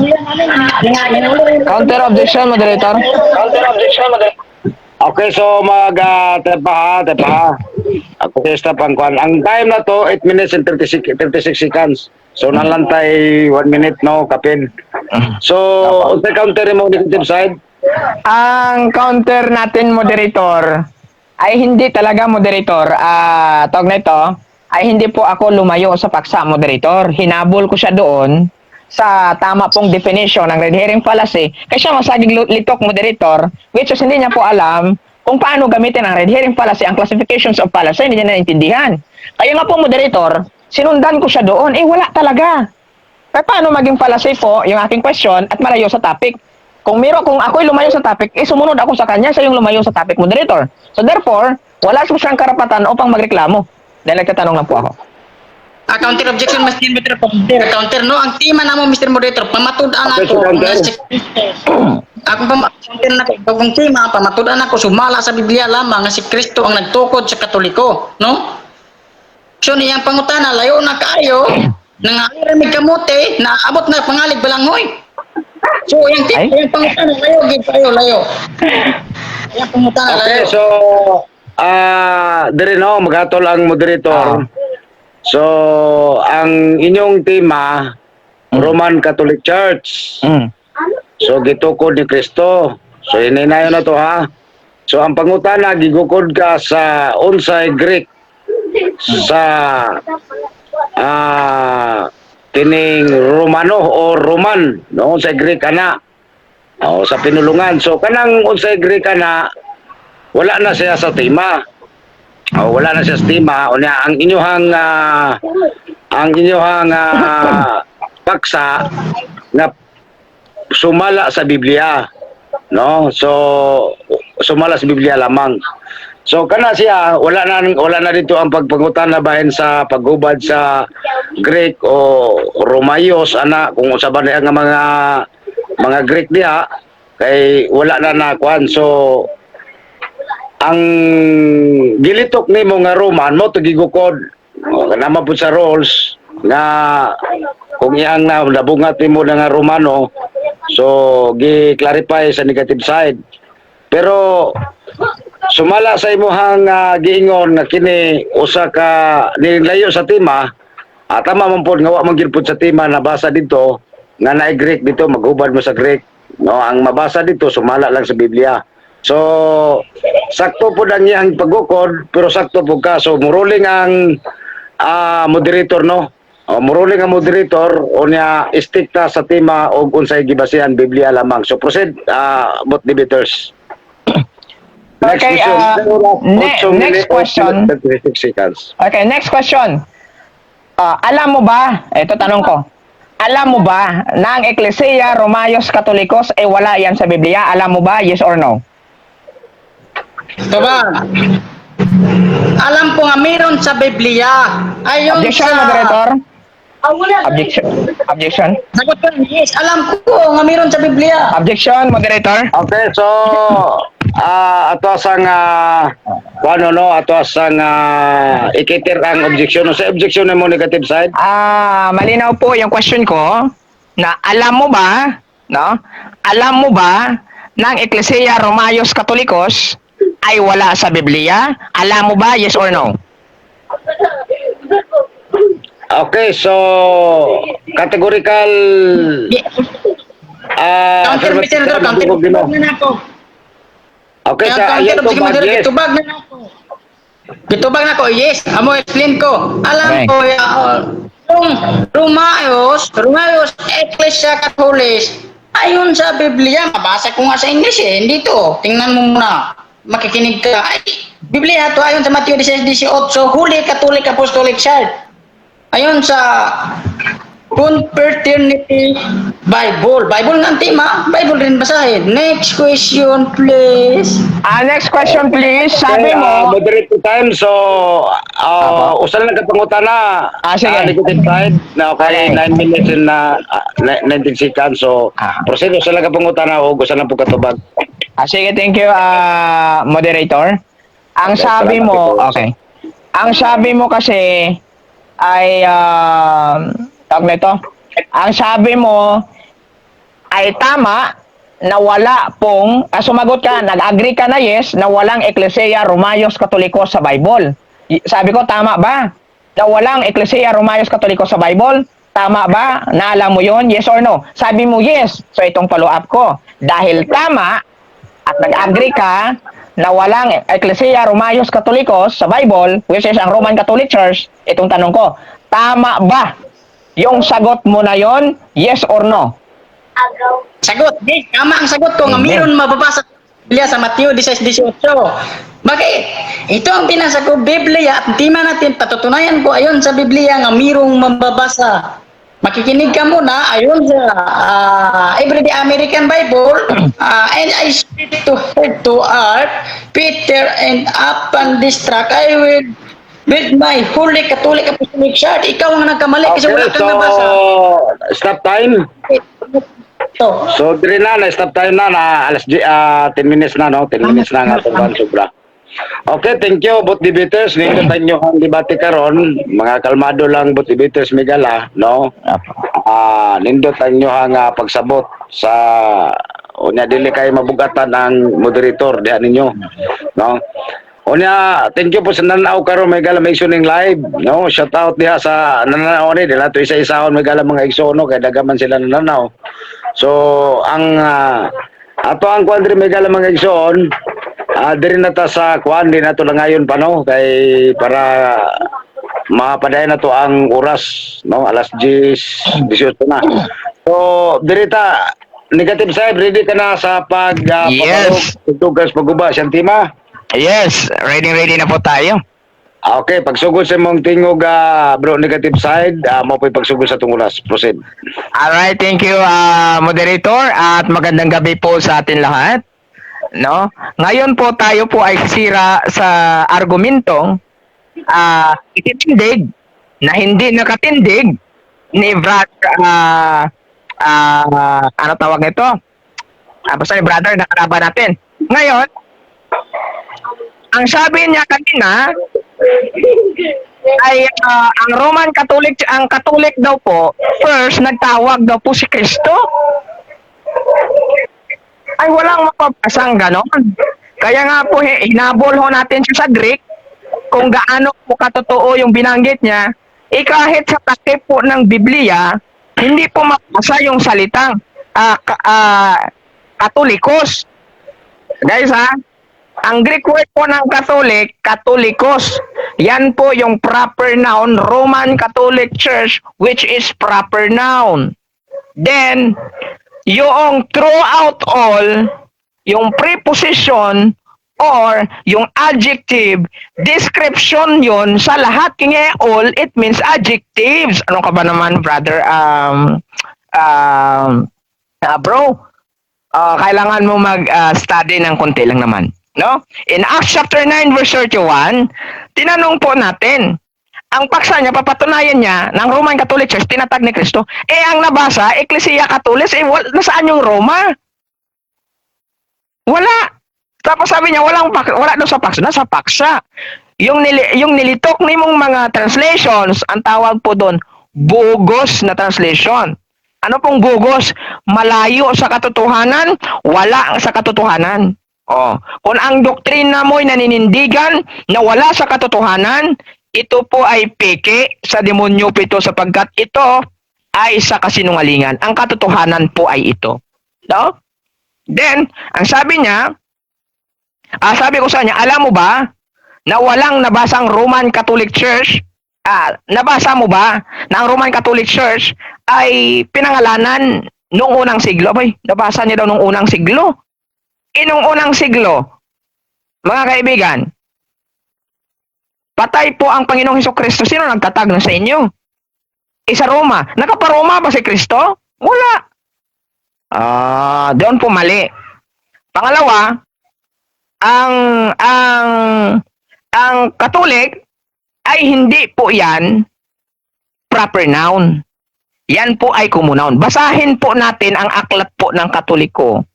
B: ninga ninga.
C: Counter objection, moderator.
A: Counter objection, moderator. Okay, so mag tepa ha, tepa ha. Ako testa pang kwan. Ang time na to, 8 minutes and 36, 36 seconds. So nalantay 1 minute, no, kapin. So, unsay counter mo negative side?
C: Ang counter natin, moderator, ay hindi talaga, moderator. Ah, tawag na ito, ay hindi po ako lumayo sa paksa, moderator. Hinabol ko siya doon sa tama pong definition ng red herring fallacy. Kasi siya masaging litok, moderator, which is hindi niya po alam kung paano gamitin ang red herring fallacy, ang classifications of fallacy, hindi niya naintindihan. Kaya nga po, moderator, sinundan ko siya doon. Eh, wala talaga. Pero paano maging fallacy po yung aking question at malayo sa topic? Kung ako'y lumayo sa topic, eh sumunod ako sa kanya, siya yung lumayo sa topic, moderator. So therefore, wala po siyang karapatan upang magreklamo. Dahil nagtatanong lang po ako.
B: Ah, counter objection, Mr. Moderator, counter, counter, no? Ang tema namo, Mr. Moderator, pamatud-an
A: Okay,
B: ako
A: so counter.
B: nga si Kristo. Akong counter na ko, akong tema, pamatud-an ako sumala sa Biblia lamang nga si Kristo ang nagtukod sa Katoliko, no? So niyang pangutana, layo na kaayo, nangaari mig kamote, naabot na pangalig balanghoy. So yung
C: Ay.
B: tema, yung pangutana, layo gid kayo, layo. Yung pangutana,
A: Okay,
B: layo.
A: so dire no, maghatol ang moderator. So, ang inyong tema, Roman Catholic Church. So gitukod ni Kristo. So hininayon na to ha. So ang pangutana, gigukod ka sa unsay Greek sa kining Romano o Roman, no, unsay Greek ana. O sa pinulungan. So kanang unsay Greek ana, wala na siya sa tema. O wala na siya sa tema. Unya ang inyuhang paksa nga sumala sa Biblia, no? So sumala sa Biblia lamang. So kana siya, wala na dito ang pagpangutana bahin sa paghubad sa Greek o Romayos ana, kung unsa ba diha nga mga Greek diha, kay wala na nakuan. So ang gilitok nimo nga Roman mo to gigukod o kanama pud sa rules nga kung iyang na nabungat nimo na nga Romano, so gi-clarify sa negative side. Pero sumala sa imuhang giingon nga kini usa ka nilayo sa tema, tama man pod nga wa man gyud pod sa tema nabasa dito nga naay Greek dito, maghubad mo sa Greek, no? Ang mabasa dito, sumala lang sa Biblia. So sakto pod ang iyang pagukod, pero sakto pod ka. So muruling ang moderator, no? O, muruling ang moderator. Unya stick ta sa tema og unsay gibasihan, Biblia lamang. So proceed, both debaters. Next
C: Okay,
A: question.
C: Next question.
A: 36 seconds.
C: Okay, next question. Ah, alam mo ba, ito tanong ko, alam mo ba na ang Eklesia Romayos Katolikos ay wala yan sa Biblia? Alam mo ba, yes or no?
B: Ito ba? Alam ko nga meron sa Biblia. Ayon
C: Objection,
B: sa
C: moderator. Objection. Objection.
B: Sagot ko, yes. Alam ko nga meron sa Biblia.
C: Objection, moderator.
A: Okay, so ato sang kuano no, ato sang ikitir ang objection. Sa objection mo negative side?
C: Ah, malinaw po yung question ko na alam mo ba, no? Alam mo ba na ang Eklesia Romayos Katolikos ay wala sa Biblia? Alam mo ba, yes or no?
A: Okay, so categorical
B: Counter,
A: affirmative
B: Senator, counter.
A: Ginoo.
B: Tubag na nako.
A: Okay,
B: Kaya
A: sa
B: counter,
A: ayan
B: sige,
A: tubag,
B: Senator,
A: yes.
B: gitubag na nako. Gitubag na ko, yes. Amo explain ko. Alam ko, yung Romaeus, Ecclesia Catholis, ayon sa Biblia, mabasa ko nga sa English eh, hindi to. Tingnan mo muna. Makikinig ka. Ay, Biblia to, ayon sa Mateo 16:18, Holy Catholic Apostolic Church. Ayon sa Confraternity Bible. Bible ng tema, Bible rin basahin. Next question, please.
C: Next question, please. Sabi
A: Okay,
C: mo,
A: moderate to time, so usa lang ka pangutana.
C: Sige.
A: Negative side na okay, 9 minutes and 19 seconds. So proceed, usa lang ka pangutana o usa lang po katubag.
C: Sige, thank you, moderator. Ang
A: Okay,
C: sabi
A: salamat
C: mo,
A: ito.
C: Okay. Ang sabi mo kasi ay tawag nito. Ang sabi mo ay tama na wala pong, sumagot ka, nag-agree ka na yes, na walang Ecclesia Romayos Katoliko sa Bible. Sabi ko, tama ba? Na walang Ecclesia Romayos Katoliko sa Bible? Tama ba? Naalam mo yon? Yes or no? Sabi mo yes. So itong follow-up ko. Dahil tama, at nag-agree ka na walang Ecclesia Romayos Katolikos sa Bible, which is ang Roman Catholic Church, itong tanong ko, tama ba yung sagot mo na yon? Yes or no?
B: Sagot, yes, tama ang sagot ko nga
C: Amen.
B: meron mababasa sa Biblia sa Mateo 16:18. Bakit? Ito ang binasa ko Biblia at di man natin patutunayan ko ayon sa Biblia nga mayroong mababasa. Makikinig ka muna ayon sa Everyday American Bible, "And I said to her, thou art Peter, and upon this rock I will build my Holy Catholic Apostolic Church." Ikaw ang nagkamali kasi
A: Okay,
B: wala kang
A: so
B: nabasa.
A: Stop time.
B: Ito.
A: So dire na, na stop time na na alas 10 minutes na, no? 10 minutes na nga itong sobra. Okay, thank you, both debaters. Nindot inyo ang debate karon. Mga kalmado lang both debaters migala, no? Nindot ang inyo ang pagsabot sa unya, dili kay mabugatan ang moderator diha ninyo, no? Unya, thank you po sa nananaw karon may gala may ning live, no? Shout out diha sa nananaw ni, dili nato isa-isahon may gala mga igsoon, no, kay dagaman sila nananaw. So, ang ato ang kuan diri may gala mga igsoon, diri na ta sa kuan, di na to lang ngayon pa, no, kay para mapadayon na to ang oras, no? Alas 10, 18 na. So, diri ta negative side, ready ka na sa pag
C: Yes.
A: pagtugas pagguba siyang tema?
C: Yes, ready ready na po tayo.
A: Okay, pagsugod sa mong tingog, bro, negative side, mo po'y pagsugod sa atong oras. Proceed.
C: Alright, thank you, moderator, at magandang gabi po sa atin lahat. No? Ngayon po tayo po ay sisira sa argumentong ititindig na hindi nakatindig ni brother, ano tawag nito? Basta ni brother na kalaban natin. Ngayon, ang sabi niya kanina ay ang Roman Catholic, ang Catholic daw po, first nagtawag daw po si Kristo. Ay walang mapabasang ganon. Kaya nga po hinabol ho natin siya sa Greek kung gaano po katotoo yung binanggit niya, eh kahit sa takip po ng Biblia, hindi po mabasa yung salitang Katolikos. Guys ha, ang Greek word po ng Catholic, Katolikos. Yan po yung proper noun, Roman Catholic Church, which is proper noun. Then, yung throughout all, yung preposition or yung adjective, description yun sa lahat. Kaya all, it means adjectives. Ano ka ba naman, brother? Bro, kailangan mo mag-study ng konti lang naman. No? In Acts chapter 9 verse 31, tinanong po natin, ang paksa niya, papatunayan niya ng Roman Catholic Church, tinatag ni Kristo, eh ang nabasa, Ecclesia Catholic, eh nasaan yung Roma? Wala. Tapos sabi niya, wala doon sa paksa. Nasa paksa. Yung nilitok ni mong mga translations, ang tawag po doon, bogus na translation. Ano pong bogus? Malayo sa katotohanan, wala sa katotohanan. Oh, kung ang doktrina mo'y naninindigan na wala sa katotohanan, Ito po ay peke, sa demonyo po ito sapagkat ito ay sa kasinungalingan. Ang katotohanan po ay ito. No? Then, ang sabi niya, sabi ko sa kanya, "Alam mo ba na walang nabasang Roman Catholic Church? Nabasa mo ba na ang Roman Catholic Church ay pinangalanan noong unang siglo?" Bay, nabasa niya daw noong unang siglo. Eh, noong unang siglo, mga kaibigan, patay po ang Panginoong Heso Kristo. Sino nagtatag na sa inyo? Eh, sa Roma. Nakaparoma ba si Kristo? Wala. Doon po mali. Pangalawa, ang Catholic ay hindi po yan proper noun. Yan po ay common noun. Basahin po natin ang aklat po ng Katoliko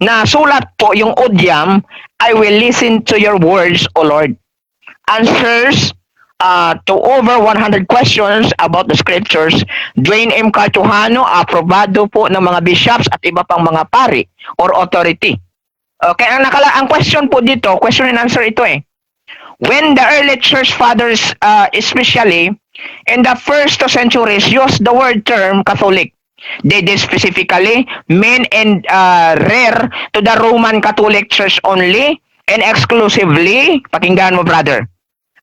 C: na sulat po yung Odiam, "I will listen to your words, O Lord." Answers to over 100 questions about the scriptures. Dwayne M. Cartujano, aprobado po ng mga bishops at iba pang mga pari or authority. Okay, ang question po dito, question and answer ito eh. When the early church fathers, especially in the first two centuries, used the word term Catholic, they did specifically mean and refer to the Roman Catholic Church only and exclusively? Pakinggan mo, brother.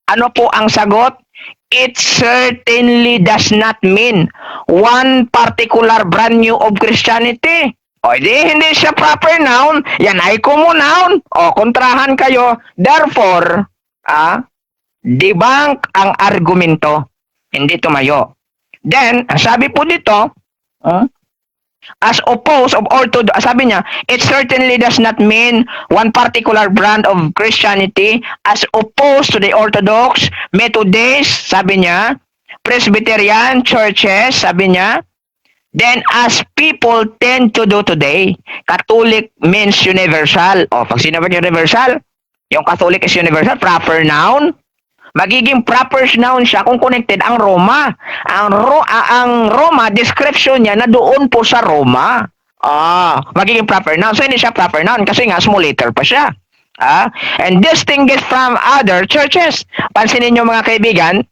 C: Ano po ang sagot? It certainly does not mean one particular brand new of Christianity. O, di, hindi siya proper noun. Yan ay common noun. O, kontrahan kayo. Therefore, debunk ang argumento. Hindi tumayo. Then, ang sabi po dito, as opposed of orthodox, sabi niya, it certainly does not mean one particular brand of Christianity as opposed to the Orthodox, Methodist, sabi niya, Presbyterian churches, sabi niya. Then as people tend to do today, Catholic means universal. O, pag sinabi universal, yung Catholic is universal, proper noun. Magiging proper noun siya kung connected ang Roma. Ang Roma, description niya na doon po sa Roma. Magiging proper noun. So, hindi siya proper noun kasi nga small letter pa siya. And distinguished from other churches. Pansinin niyo, mga kaibigan,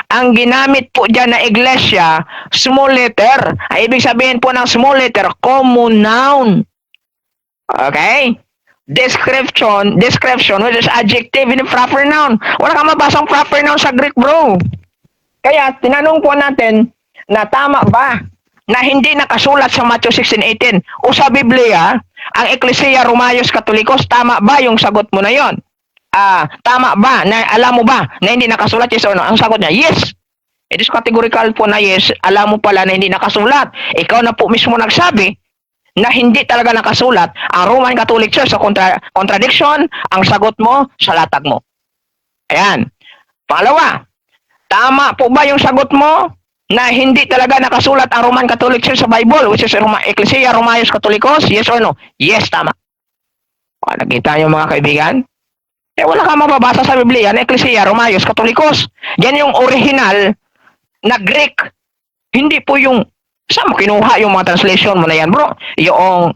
C: ang ginamit po dyan na iglesia, small letter. Ay, ibig sabihin po ng small letter, common noun. Okay? Description, description, which is adjective in proper noun. Wala kang mabasang proper noun sa Greek, bro. Kaya, tinanong po natin na tama ba na hindi nakasulat sa Matthew 16:18 o sa Biblia ang Ecclesia Romayos Katolikos? Tama ba yung sagot mo na yon? Tama ba na alam mo ba na hindi nakasulat, yes or no? Ang sagot niya, yes. It is categorical po na yes. Alam mo pala na hindi nakasulat. Ikaw na po mismo nagsabi na hindi talaga nakasulat ang Roman Catholic Church sa contradiction, ang sagot mo sa latag mo. Ayan. Pangalawa, tama po ba yung sagot mo na hindi talaga nakasulat ang Roman Catholic Church sa Bible, which is Ecclesia Romayos Katolikos? Yes or no? Yes, tama. O, nakita niyo, mga kaibigan? Eh, wala kang mababasa sa Biblia na Ecclesia Romayos Katolikos. Yan yung original na Greek. Hindi po yung saan mo kinuha yung mga translation mo na yan, bro? Yung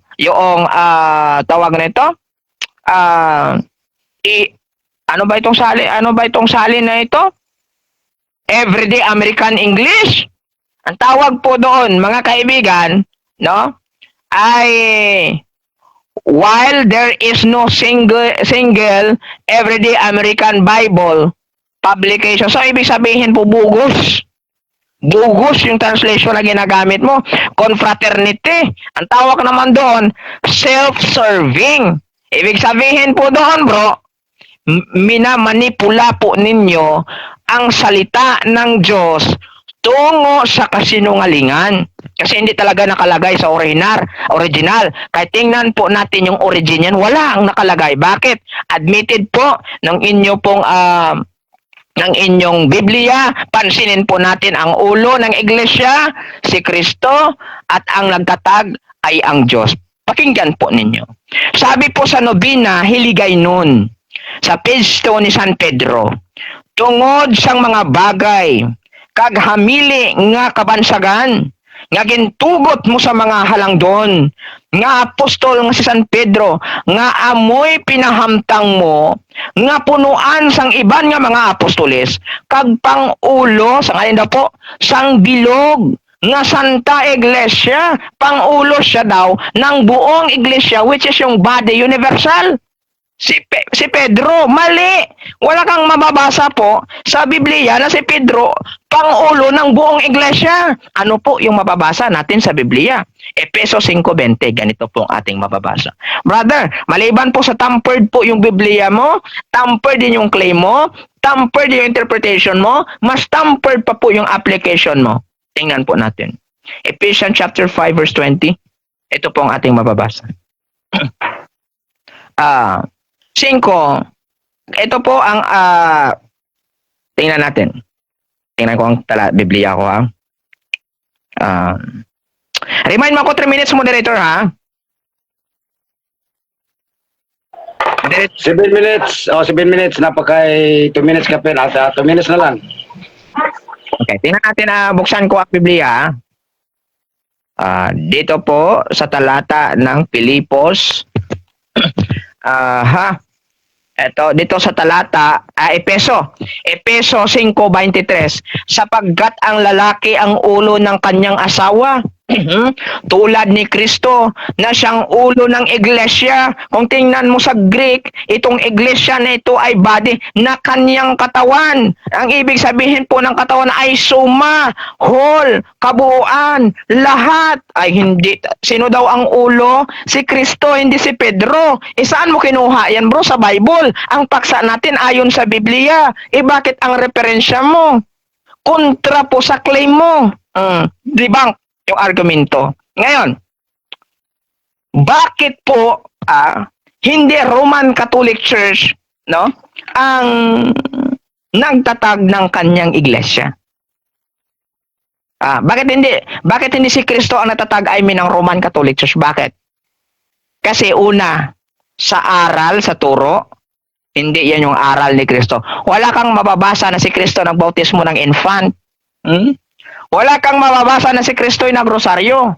C: tawag na ito? Ano ba itong sali? Ano ba itong sali na ito? Everyday American English. Ang tawag po doon, mga kaibigan, no? Ay while there is no single Everyday American Bible publication. So ibig sabihin po, bogus. Bogus yung translation na ginagamit mo. Confraternity. Ang tawag naman doon, self-serving. Ibig sabihin po doon, bro, minamanipula po ninyo ang salita ng Diyos tungo sa kasinungalingan. Kasi hindi talaga nakalagay sa original. Kahit tingnan po natin yung origin yan, wala ang nakalagay. Bakit? Admitted po ng inyong Biblia, pansinin po natin ang ulo ng iglesia, si Kristo, at ang nagtatag ay ang Diyos. Pakinggan po ninyo. Sabi po sa Nobena Hiligaynon, sa page 2 ni San Pedro, tungod sang mga bagay, kag hamili nga kabansagan, Nga gintugot mo sa mga halangdon nga apostol nga si San Pedro nga amoy pinahamtang mo nga punuan sang iban nga mga apostoles kag pangulo sa ngayon daw po sang bilog nga Santa Iglesia. Pangulo siya daw ng buong iglesia, which is yung body universal. Si Pedro, mali. Wala kang mababasa po sa Biblia na si Pedro pangulo ng buong iglesia. Ano po yung mababasa natin sa Biblia? Epeso 5:20, ganito po ang ating mababasa. Brother, maliban po sa tampered po yung Biblia mo, tampered din yung claim mo, tampered yung interpretation mo, mas tampered pa po yung application mo. Tingnan po natin. Ephesians chapter 5 verse 20. Ito po ang ating mababasa. 5. Ito po ang tingnan natin. Tingnan ko ang tala Biblia ko ha. Remind mo ako 3 minutes, moderator, ha. Moderator.
A: 7 minutes. Oh, 7 minutes. Napakay 2 minutes ka pa. 2 minutes na lang.
C: Okay, tingnan natin na buksan ko ang Biblia, ha. Dito po sa talata ng Pilipos. Ha. Ito, dito sa talata, Epeso. Epeso 5:23. Sapagkat ang lalaki ang ulo ng kanyang asawa, tulad ni Kristo na siyang ulo ng iglesia. Kung tingnan mo sa Greek, itong iglesia na ito ay body na kanyang katawan. Ang ibig sabihin po ng katawan ay soma, whole, kabuuan, lahat. Ay hindi. Sino daw ang ulo? Si Kristo, hindi si Pedro. E saan mo kinuha yan, bro? Sa Bible. Ang paksa natin ayon sa Biblia. E bakit ang referensya mo kontra po sa claim mo? Debunk yung argumento. Ngayon, bakit po hindi Roman Catholic Church, no, ang nagtatag ng kanyang iglesia? Bakit hindi? Bakit hindi si Kristo ang natatag, I mean, ng Roman Catholic Church? Bakit? Kasi una, sa aral, sa turo, hindi yan yung aral ni Kristo. Wala kang mababasa na si Kristo nagbautismo ng infant. Wala kang mababasa na si Kristo ay nagrosaryo.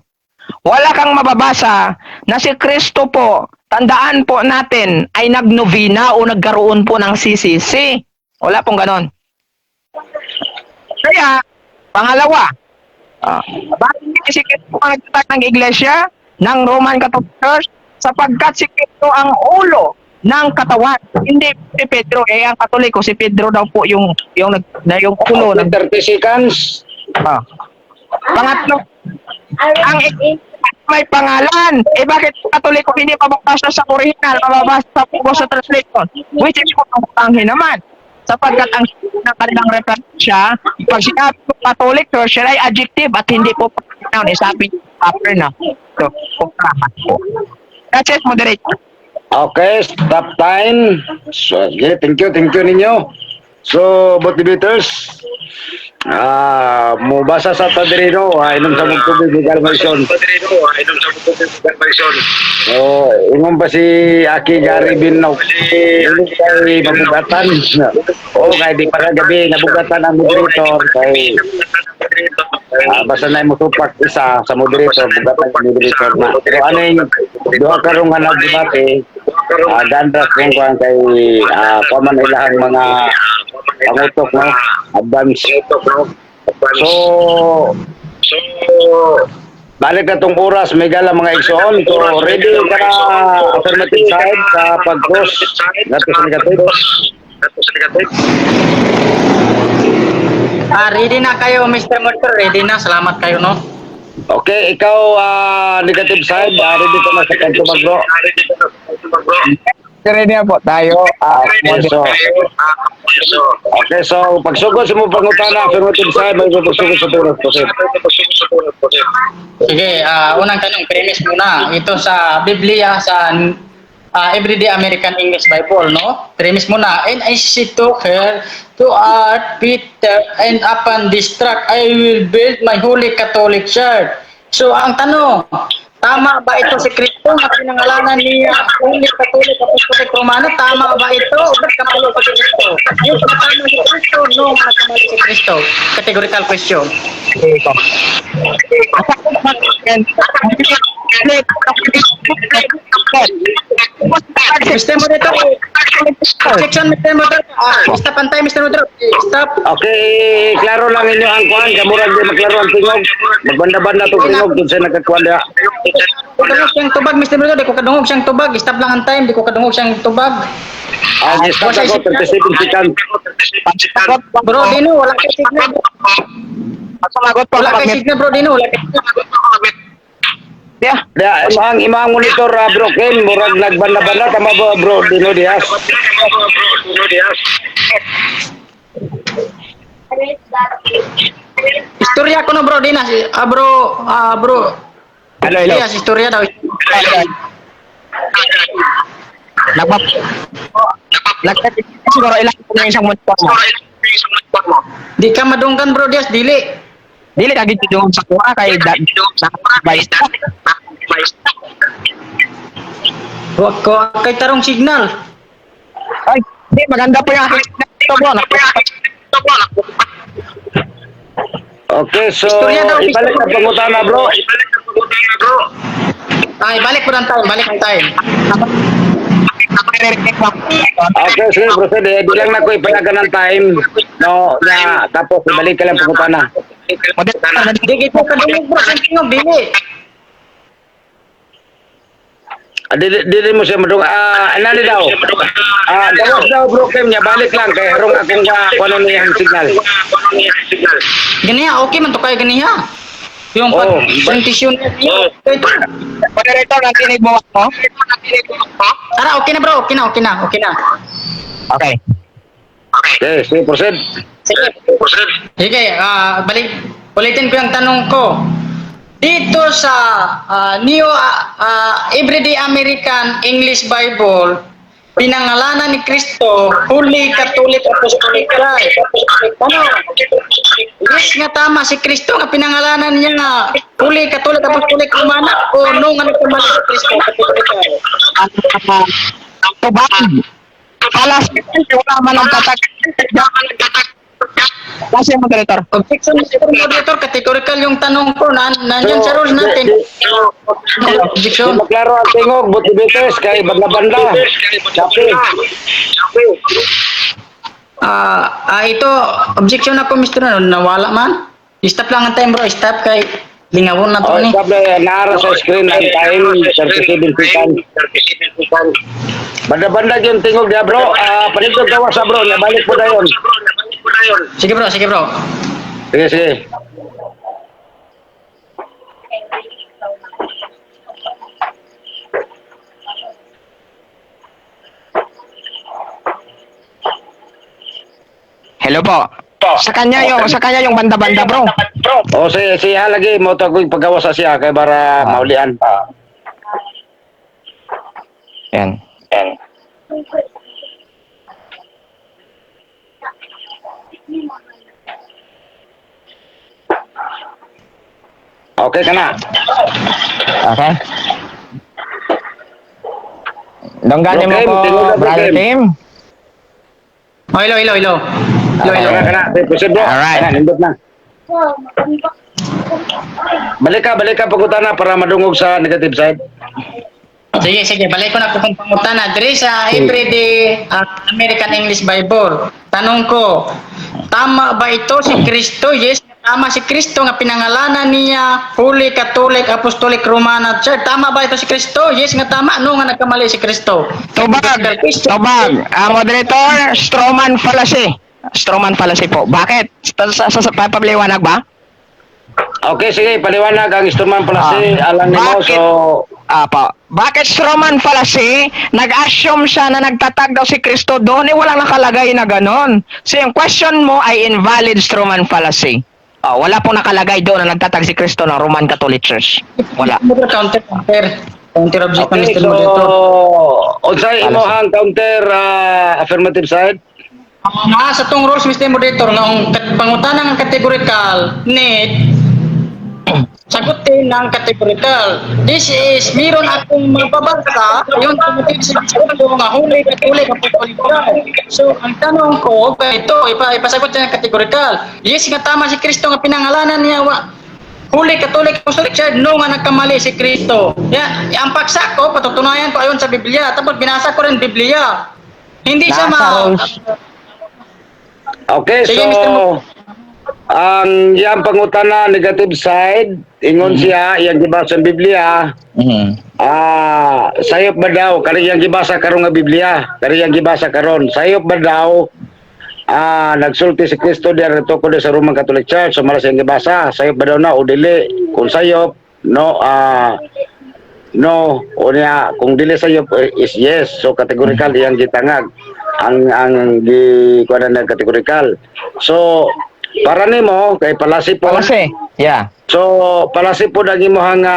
C: Wala kang mababasa na si Kristo po, tandaan po natin, ay nagnovena o nagkaroon po ng CCC. Wala pong ganon. Kaya, pangalawa, bakit hindi si Kristo ang nagtatag ng iglesia ng Roman Catholic Church? Sapagkat si Kristo ang ulo ng katawan. Hindi si Pedro. Eh, ang Katoliko, si Pedro daw po yung ulo ng
A: 30 seconds.
C: Pangatlo, ang may pangalan. Eh bakit Katoliko hindi mababasa sa original, mababasa sa po sa translation? Which is kung naman. Sapagkat ang ng kanilang referensya, pag sinabi po Catholic Church, siya ay adjective at hindi po pronoun. Eh, sabi proper na. So, kumprahan po. That's it, moderator.
A: Okay, stop time. So, okay, thank you ninyo. So, both debaters, mubasa sa Tadrino, inom sa mong tubig, galvation. So, ingon pa si Aki Gary Binaw. Ingon kay mabugatan. Oo, kay di para gabi, nabugatan ang moderator. Kay, basta na mo tupak isa sa moderator, bugatan ang moderator na. Pero ano yung duha karon nga nagdebate, dandras kung kuan kay kuan man ilahang mga pangutok, no, advance. So, balik na tong oras, may gala mga igsoon. So, ready ka na affirmative side sa pag-cross nato sa negative?
B: Ready na kayo, Mr. Motor. Ready na. Salamat kayo, no?
A: Okay, ikaw, negative side, ready ka na sa kanto bro?
C: Ready na po tayo.
A: Okay, so pagsugod sa mo pangutana, affirmative side, may pagsugod sa turas, proceed.
B: Sige, unang tanong, premise muna. Ito sa Biblia, sa Everyday American English Bible, no? Premise muna. "And I said to her, Thou art Peter, and upon this rock I will build my holy Catholic Church." So, ang tanong, Tama ba ito si Kristo nga pinangalanan niya Holy Catholic Apostolic Romano? Tama ba ito? O nagkamali si Kristo? Yung tama si Kristo, no, nagkamali si Kristo. Categorical question.
C: Ito.
B: Mr. Moderator, objection, Mr. Moderator. Stop ang time, Mr. Moderator. Stop.
A: Okay, klaro lang inyo ang kuan, kamurag di maklaro ang tingog. Magbanda-banda tong tingog dun sa nagkakuan diha.
B: Kadungog siyang tubag, Mr. Moderator. Di ko kadungog siyang tubag. Stop lang ang time. Di ko kadungog siyang tubag.
A: Stop ako 37 seconds.
B: Bro, Dino, wala kay signal.
C: Sumagot po
B: Wala kay
C: mag-mute.
B: signal, bro, Dino. Wala kay signal.
C: Yeah.
A: Diha, imang monitor bro Ken, murag nagbanda-banda tama ba bro Dino Diaz?
B: Istorya ko no, bro, Dina. Bro, bro.
C: Hello, hello.
B: Yes, istorya daw.
C: Nagpa Nagpa siguro ilang na isang monitor mo.
B: Di ka madunggan, bro, Diaz. Dili.
C: Dili ka gid sa kuha kay da advice.
B: Wag ko kay tarong signal.
C: Ay, di maganda po yung aking ito bro.
A: Okay, so
B: Istorya daw,
A: ibalik ang pangutana bro.
B: Ay, balik po ng time, balik ang time.
A: Okay, sige, proceed. Eh, di lang na ko ipayagan ng time. No, na tapos ibalik ka lang pangutana.
B: Di kita kadungog, bro, sa tingog, dili.
A: Di mo siya madung anali daw. Gawas daw bro Kim niya balik lang kay harong akong kuno niya ang signal.
B: Ganiya, okay man to kay ganiya. Yung
A: Oh,
B: pag presentation niya. Ito.
C: Moderator, nakinig mo ako?
B: Tara, okay na bro, okay na, okay na, okay na.
C: Okay.
A: Okay, sige, proceed.
B: Sige. Sige, balik ulitin ko yung tanong ko. Dito sa New Everyday American English Bible, pinangalanan ni Kristo, Holy Catholic Apostolic Church. Ano? Yes nga tama si Kristo nga pinangalanan niya nga Holy Catholic Apostolic Romana o no nga nagkamali si Kristo Catholic.
C: Tubag. Alas, wala man ang tatag. Kasi moderator.
B: Objection, Mr. Moderator, categorical yung tanong ko. Nandyan
A: So,
B: sa rules natin.
A: Di
B: Objection.
A: maklaro ang tingog, buti bites kay banda-banda. Chapi.
B: Ito, objection ako, Mr. Ano, nawala man. Stop lang ang time, bro. Stop kay lingawon na to
A: Oh,
B: ni.
A: stop na naara sa screen ang time 37 seconds. Banda-banda yung tingog diya bro. Palintog gawas sa bro, niya balik po dayon.
B: Sige, bro. Sige, bro.
A: Sige, sige.
C: Hello po. Sa kanya yung banda-banda bro.
A: O si siya lagi mo to ko paggawas sa siya kay para maulian.
C: Yan.
A: Okay ka na.
C: Okay. Dongganin mo
A: Okay,
C: ko,
A: tingog na, bro,
C: brother
A: Kim.
C: Tim.
B: Oh, hello, hello, hello. Hello, hello.
A: Okay ka na. Sige, proceed bro.
C: Alright.
A: Ayan, nindot na. Balik ka pagutana para madungog sa negative side.
B: Sige, sige. Balik ko na kung pangutana. Diri sa Everyday American English Bible. Tanong ko, tama ba ito si Kristo? Yes, tama si Kristo nga pinangalanan niya Holy Catholic Apostolic Romana Church. Tama ba ito si Kristo? Yes, nga tama. Ano nga nagkamali si Kristo?
C: Tubag. Tubag. Moderator, strawman fallacy. Strawman fallacy po. Bakit? Sa papaliwanag ba?
A: Okay, sige, paliwanag ang instrument pala si alang nimo
C: Bakit?
A: so
C: Apo. Bakit strawman fallacy? Nag-assume siya na nagtatag daw si Kristo doon, eh walang nakalagay na ganon. So yung question mo ay invalid strawman fallacy. Oh, wala pong nakalagay doon na nagtatag si Kristo ng Roman Catholic Church. Wala.
B: Counter, counter. Counter objection,
A: Okay,
B: Mr.
A: so
B: Moderator.
A: unsay imong counter affirmative side?
B: Sa tong rules, Mr. Moderator, nga ang pangutana ng categorical, need, Sagutin ng categorical. This is, meron akong mababasa, yung tumutin sa ko nga Holy Catholic Apostolic Church. So, ang tanong ko, ito, ipasagot siya ng categorical. Yes nga tama si Kristo nga pinangalanan niya, wa, Holy Catholic Apostolic Church, no nga nagkamali si Kristo. Yan, ang paksa ko, patutunayan ko ayon sa Biblia. Tapos binasa ko rin Biblia. Hindi siya
C: Nasa
B: ma.
C: rules.
A: Okay,
B: Sige,
A: so
B: Mr.
A: ang iyang pangutana, negative side, ingon siya iyang gibasa ang Biblia. Ah, sayop ba daw kani iyang gibasa karon nga Biblia? Kani iyang gibasa karon. Sayop ba daw nagsulti si Kristo diya tukod sa Roman Catholic Church, so mara sa iyang gibasa, sayop ba daw na o dili? Kung sayop, no, no o niya kung dili sayop, is yes. So categorical iyang gitangag. Ang gi kuan na categorical. So para nimo kay palasi po.
C: Palasi. Yeah.
A: So, palasi po ang imuhang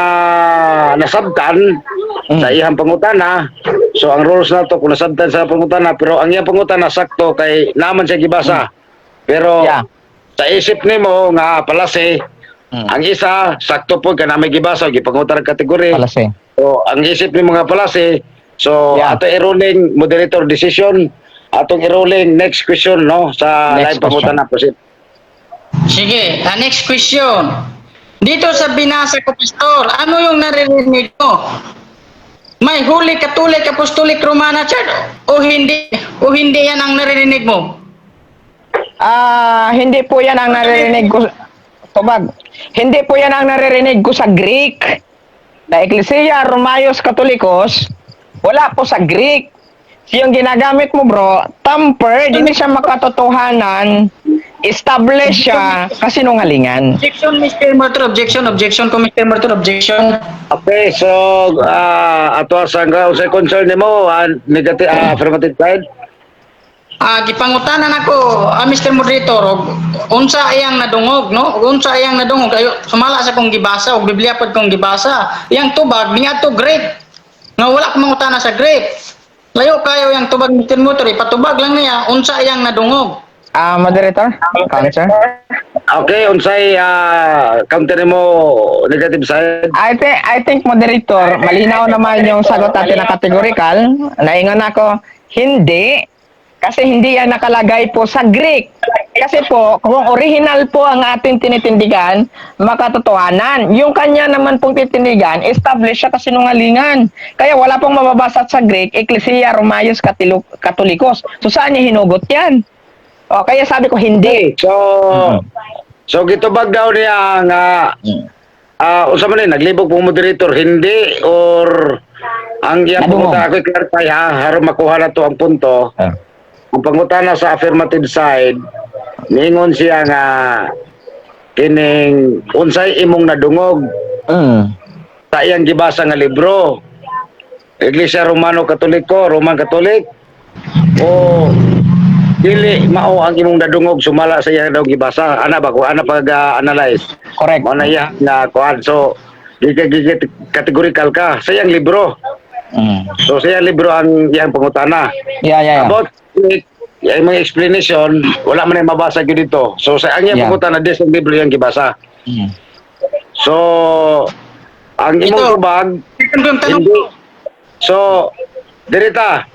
A: nasabtan sa iyang pangutana. So, ang rules na to, kung nasabtan sa pangutana, pero ang iyang pangutana sakto kay naman siya gibasa. Pero, sa isip nimo nga palasi, ang isa, sakto po kay na may gibasa, gipangutana kategory.
C: Palasi.
A: So, ang isip nimo nga palasi, so, ato i-ruling moderator decision, atong i-ruling next question, no, sa
C: Next
A: live pangutana. Proceed.
B: Sige, next question. Dito sa binasa ko, Pastor, ano yung naririnig mo? May Holy Catholic Apostolic Romana Church o hindi? O hindi yan ang naririnig mo?
C: Ah, hindi po yan ang naririnig ko. Tubag. Hindi po yan ang naririnig ko sa Greek. Na Ecclesia Romaios Katolikos, wala po sa Greek. Yung ginagamit mo, bro, tampered, hindi siya makatotohanan, establish siya kasinungalingan.
B: Objection, Mr. Martyr, objection, objection ko, Mr. Martyr, objection.
A: Okay, so ato sa sa concern nimo, negative, affirmative side.
B: Gipangutanan ako, Mr. Moderator, og unsa iyang nadungog, no? Og unsa iyang nadungog ayo sumala sa kong gibasa og Biblia pod kong gibasa. Iyang tubag niadto Greek. Nga wala ko mangutana sa Greek. Layo kayo yang tubag, Mr. Moderator, ipatubag lang niya unsa iyang nadungog.
C: Ah, moderator, counter.
A: Okay, unsay counter nimo, negative side?
C: I think, moderator, malinaw naman yung sagot natin na categorical. Naingon ako, hindi. Kasi hindi yan nakalagay po sa Greek. Kasi po, kung original po ang ating tinitindigan, makatotohanan. Yung kanya naman pong titindigan, establish siya kasinungalingan. Kaya wala pong mababasa sa Greek, Ecclesia Romaios Katolikos. So saan niya hinugot yan? O, kaya sabi ko, hindi.
A: Okay, so gitubag daw niya nga unsa man ni naglibog po moderator, hindi or ang iyang
C: Nadungog.
A: pangutana, ako i-clarify ha, haron makuha na to ang punto. Ang pangutana sa affirmative side, ningon siya nga kining unsay imong nadungog sa iyang gibasa nga libro. Iglesia Romano Katoliko, Roman Catholic o dili mao ang imong nadungog sumala sa iyang daw gibasa? Ana ba ko ana pag analyze?
C: Correct.
A: Mao na iya na kuan, so gi categorical ka sa iyang libro. So sa iyang libro ang iyang pangutana. About it, yung mga explanation, wala man ay mabasa gyud dito. So sa ang iyang pangutana, des ang libro iyang gibasa. So ang imong
B: Ito.
A: tubag
B: Ito yung tanong
A: hindi.
B: ko.
A: So dirita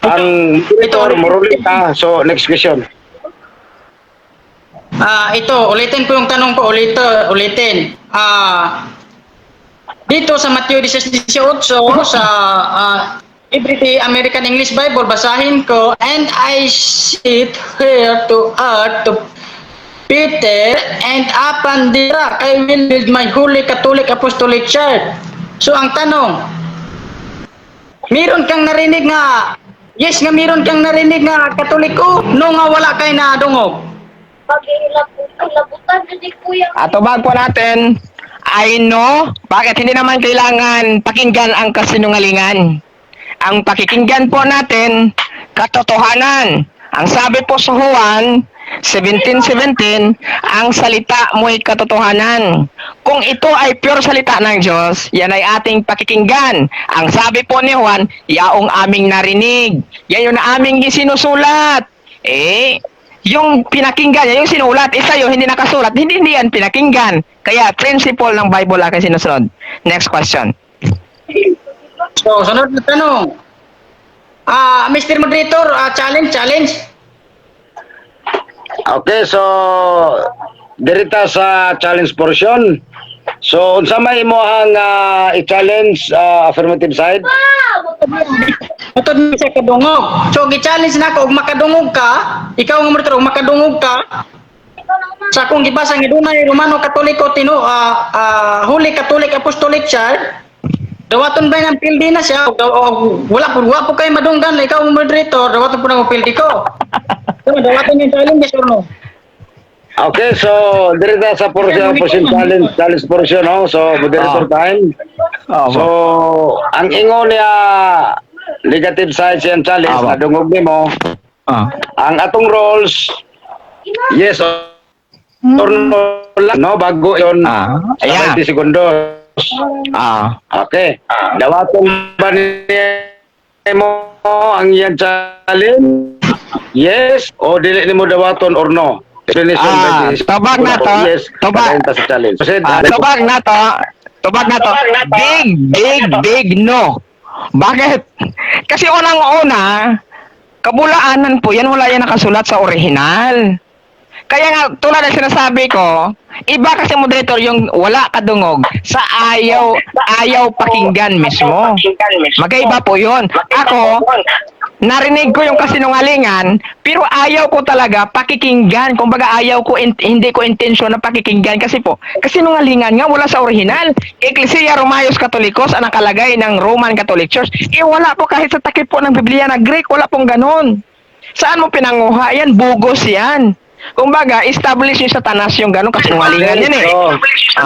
A: ang moderator
B: Ito.
A: moruling ka. So next question.
B: Ah, ito, ulitin ko yung tanong ko, ulit, ulitin. Dito sa Matthew 16:18 sa Everyday American English Bible, basahin ko, "And I said here to earth to Peter, and upon the rock I will build my Holy Catholic Apostolic Church." So ang tanong, meron kang narinig nga, yes nga meron kang narinig nga Katoliko, no nga wala kay nadungog?
C: Atubag po natin, I know, bakit hindi naman kailangan pakinggan ang kasinungalingan? Ang pakikinggan po natin, katotohanan. Ang sabi po sa Juan 17:17, ang salita mo'y katotohanan. Kung ito ay pure salita ng Diyos, yan ay ating pakikinggan. Ang sabi po ni Juan, yaong aming narinig. Yan yung na aming isinusulat. Eh, Yung pinakinggan niya, yung sinulat, isa yun, hindi nakasulat, hindi, hindi yan pinakinggan. Kaya principle ng Bible aking sinusunod. Next question.
B: So, sunod na tanong. Mr. Moderator, challenge, challenge.
A: Okay, so dirita sa challenge portion. So unsa may imo ang i-challenge, affirmative side?
B: Matod mi sa kadungog. So, gi-challenge na ako, og makadungog ka, ikaw nga moderator, og makadungog ka, sa akong gibasa nga dunay Romano Katoliko tino Holy Catholic Apostolic Church, dawaton ba ng pildi na siya o wala po kay madunggan, ikaw ang moderator, dawaton po ng pildi ko. So, dawaton yung challenge, yes or no?
A: Okay, so dirita sa portion portion challenge challenge portion, no. So moderator time.
C: Opo.
A: So ang ingon niya negative side siyang challenge nadungog nimo. Ang atong roles, yes or no lang, no, bago yon sa 20 segundos. Okay. Dawaton ba nimo ang iyang challenge? Yes o dili nimo dawaton or no? Explanation 20
C: Tubag na to.
A: Yes,
C: Tubag.
A: padayon ta sa challenge. Proceed.
C: Tubag na to. Tubag na to. Big, big, big no. Bakit? Kasi unang-una, kabulaanan po yan, wala yan nakasulat sa original. Kaya nga, tulad ng sinasabi ko, iba kasi, moderator, yung wala kadungog sa ayaw, ayaw pakinggan mismo. Magkaiba po yun. Ako, narinig ko yung kasinungalingan, pero ayaw ko talaga pakikinggan. Kumbaga ayaw ko, hindi ko intensyon na pakikinggan kasi po, kasinungalingan nga, wala sa original. Ecclesia Romaios Catholicos ang nakalagay ng Roman Catholic Church. Eh wala po kahit sa takip po ng Biblia na Greek, wala pong ganon. Saan mo pinanguha yan? Bugos yan. Kumbaga, establish yung Satanas yung ganon, kasinungalingan yan eh.
A: So,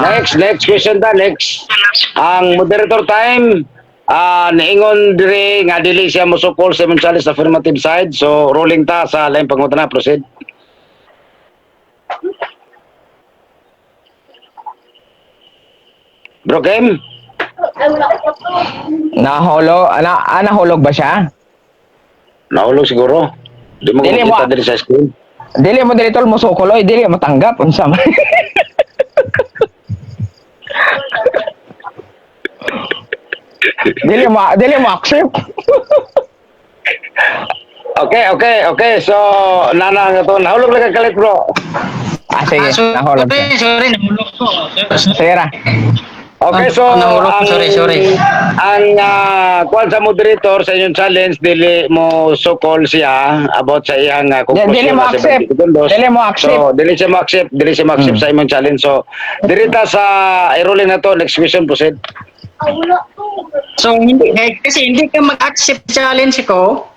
A: next, next question ta, next. Ang moderator time, niingon dire nga dili siya mosukol sa imong challenge sa affirmative side. So, rolling ta sa laing pangutana. Proceed. Bro Kim?
C: Nahulog, nahulog ba siya?
A: Nahulog siguro. Di mo
C: Dili mo-
A: makita diri sa screen.
C: Dili mo dili tol mosukol oy, dili matanggap unsa man. Dili mo accept.
A: Okay. So, nana nga to. Nahulog lang ka kalit, bro.
C: Ah, sige,
B: Sorry,
C: nahulog siya.
B: sorry, nahulog ko.
C: Sige ra.
A: Okay, so
B: Nahulog ko,
A: ang
B: sorry, sorry.
A: Ang kuwan sa moderator sa inyong challenge, dili mo sukol siya about sa iyang conclusion
C: Dili mo
A: na
C: accept.
A: 70 segundos.
C: Dili mo accept.
A: So, dili siya mo accept, dili siya mo accept sa imong challenge. So, dirita sa i-rolling na to, next question, proceed.
B: So, hindi, eh, kasi hindi ka mag-accept challenge ko,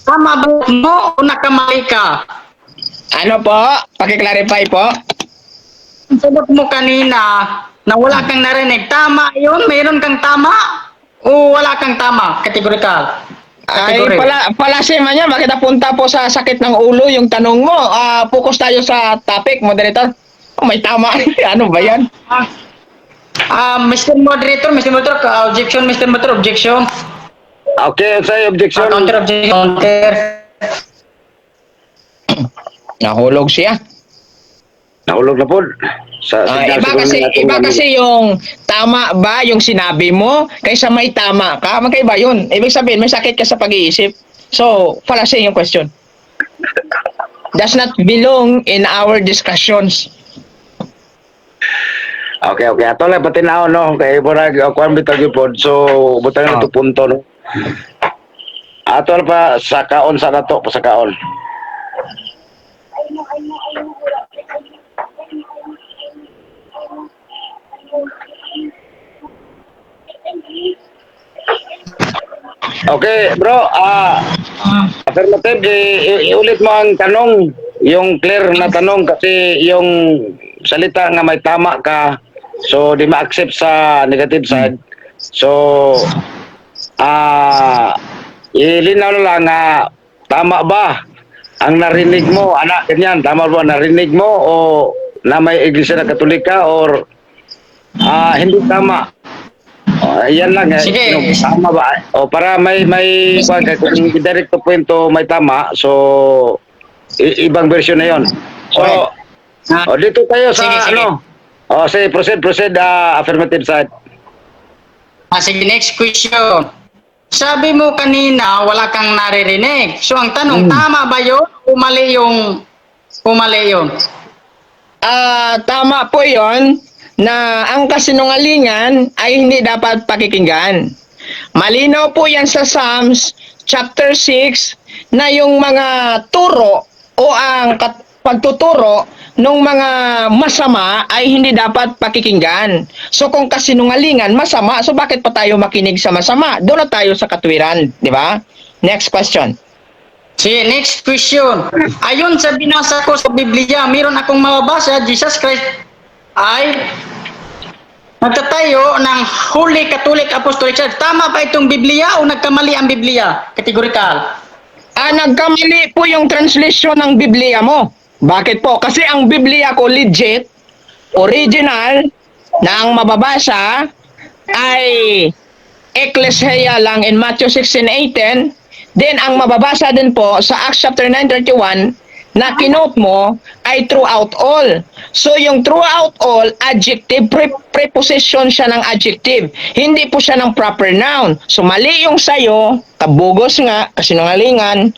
B: tama ba mo o nakamali ka?
C: Ano po? Paki-clarify po.
B: Ang sagot mo kanina na wala kang narinig, tama yun? Mayroon kang tama? O wala kang tama? Categorical.
C: Ay,
B: Category.
C: pala si man yan, bakit napunta po sa sakit ng ulo yung tanong mo? Focus tayo sa topic, moderator. Oh, may tama. Ano ba yan?
B: Mr. Moderator, Mr. Moderator, objection, Mr. Moderator, objection.
A: Okay, unsay objection?
B: Counter objection, counter.
C: Nahulog siya.
A: Nahulog na po. Sa signal
C: Iba
A: siguro
C: kasi
A: ng atong
C: iba kasi yung tama ba yung sinabi mo kaysa may tama ka, magkaiba yun. Ibig sabihin may sakit ka sa pag-iisip. So, fallacy yung question. Does not belong in our discussions.
A: Okay. Ato lang patinaw, no. Kay murag kuan bitaw gyud pod. So, butang na to punto, no. Ato lang pa sa kaon sa nato, pa sa kaon. Okay, bro. Affirmative, iulit mo ang tanong, yung clear na tanong kasi yung salita nga may tama ka, so di ma-accept sa negative side. So, ilinaw na lang nga tama ba ang narinig mo, anak, ganyan, tama ba narinig mo o na may Iglesia na Katolika or hindi tama? Oh, ayan lang eh.
B: Sige.
A: No, tama ba? O para may kuwan kay kung direct to point to may tama, so ibang version na 'yon. So,
B: Ah,
A: oh, dito tayo sa
B: Sige, sige.
A: ano. Oh, sige, proceed, proceed, affirmative side.
B: Ah, sige, next question. Sabi mo kanina, wala kang naririnig. So, ang tanong, tama ba yun o mali yun?
C: Ah, tama po 'yon na ang kasinungalingan ay hindi dapat pakikinggan. Malinaw po 'yan sa Psalms chapter 6 na yung mga turo o ang pagtuturo ng mga masama ay hindi dapat pakikinggan. So kung kasinungalingan masama, so bakit pa tayo makinig sa masama? Doon na tayo sa katwiran, di ba? Next question.
B: Sige, next question. Ayon sa binasa ko sa Biblia, meron akong mababasa, Jesus Christ ay nagtatayo ng Holy Catholic Apostolic Church. Tama ba itong Biblia o nagkamali ang Biblia? Categorical.
C: Ah, nagkamali po yung translation ng Biblia mo. Bakit po? Kasi ang Biblia ko legit, original, na ang mababasa ay Ecclesia lang in Matthew 16:18. Then ang mababasa din po sa Acts chapter 9:31 na kinote mo ay throughout all. So yung throughout all, adjective, preposition siya ng adjective. Hindi po siya ng proper noun. So mali yung sayo, kabugos nga, kasinungalingan,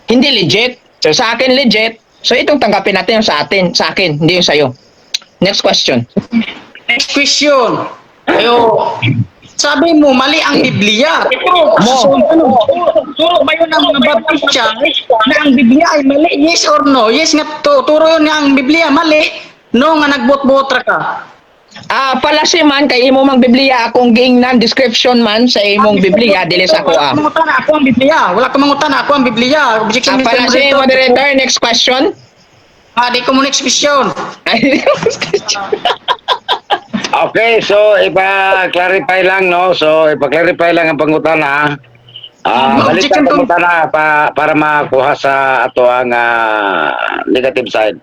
C: hindi legit. So sa akin legit. So itong tanggapin natin yung sa atin, sa akin, hindi yung sayo. Next question.
B: Next question. Ayo, sabi mo, mali ang Biblia. Pero, so, ano, turo ba yun ng mga Baptist Church na ang Biblia ay mali? Yes or no? Yes nga, turo yun nga ang Biblia mali. No nga nagbot-bot ra ka.
C: Ah, fallacy man kay imo mang Biblia akong giingnan description man sa imong Biblia dili sa ako ah.
B: Wala ka mangutana, ako ang Biblia. Wala ka mangutana, ako ang Biblia. Objection,
C: Ah,
B: Mr.
C: fallacy,
B: Moderator.
C: moderator, next question.
B: Ah, di ko mo next question.
C: Ay, next question.
A: Okay, so ipa-clarify lang, no? So ipa-clarify lang ang pangutana. Ah, balik
B: Objection
A: ang pangutana para makuha sa ato ang negative side.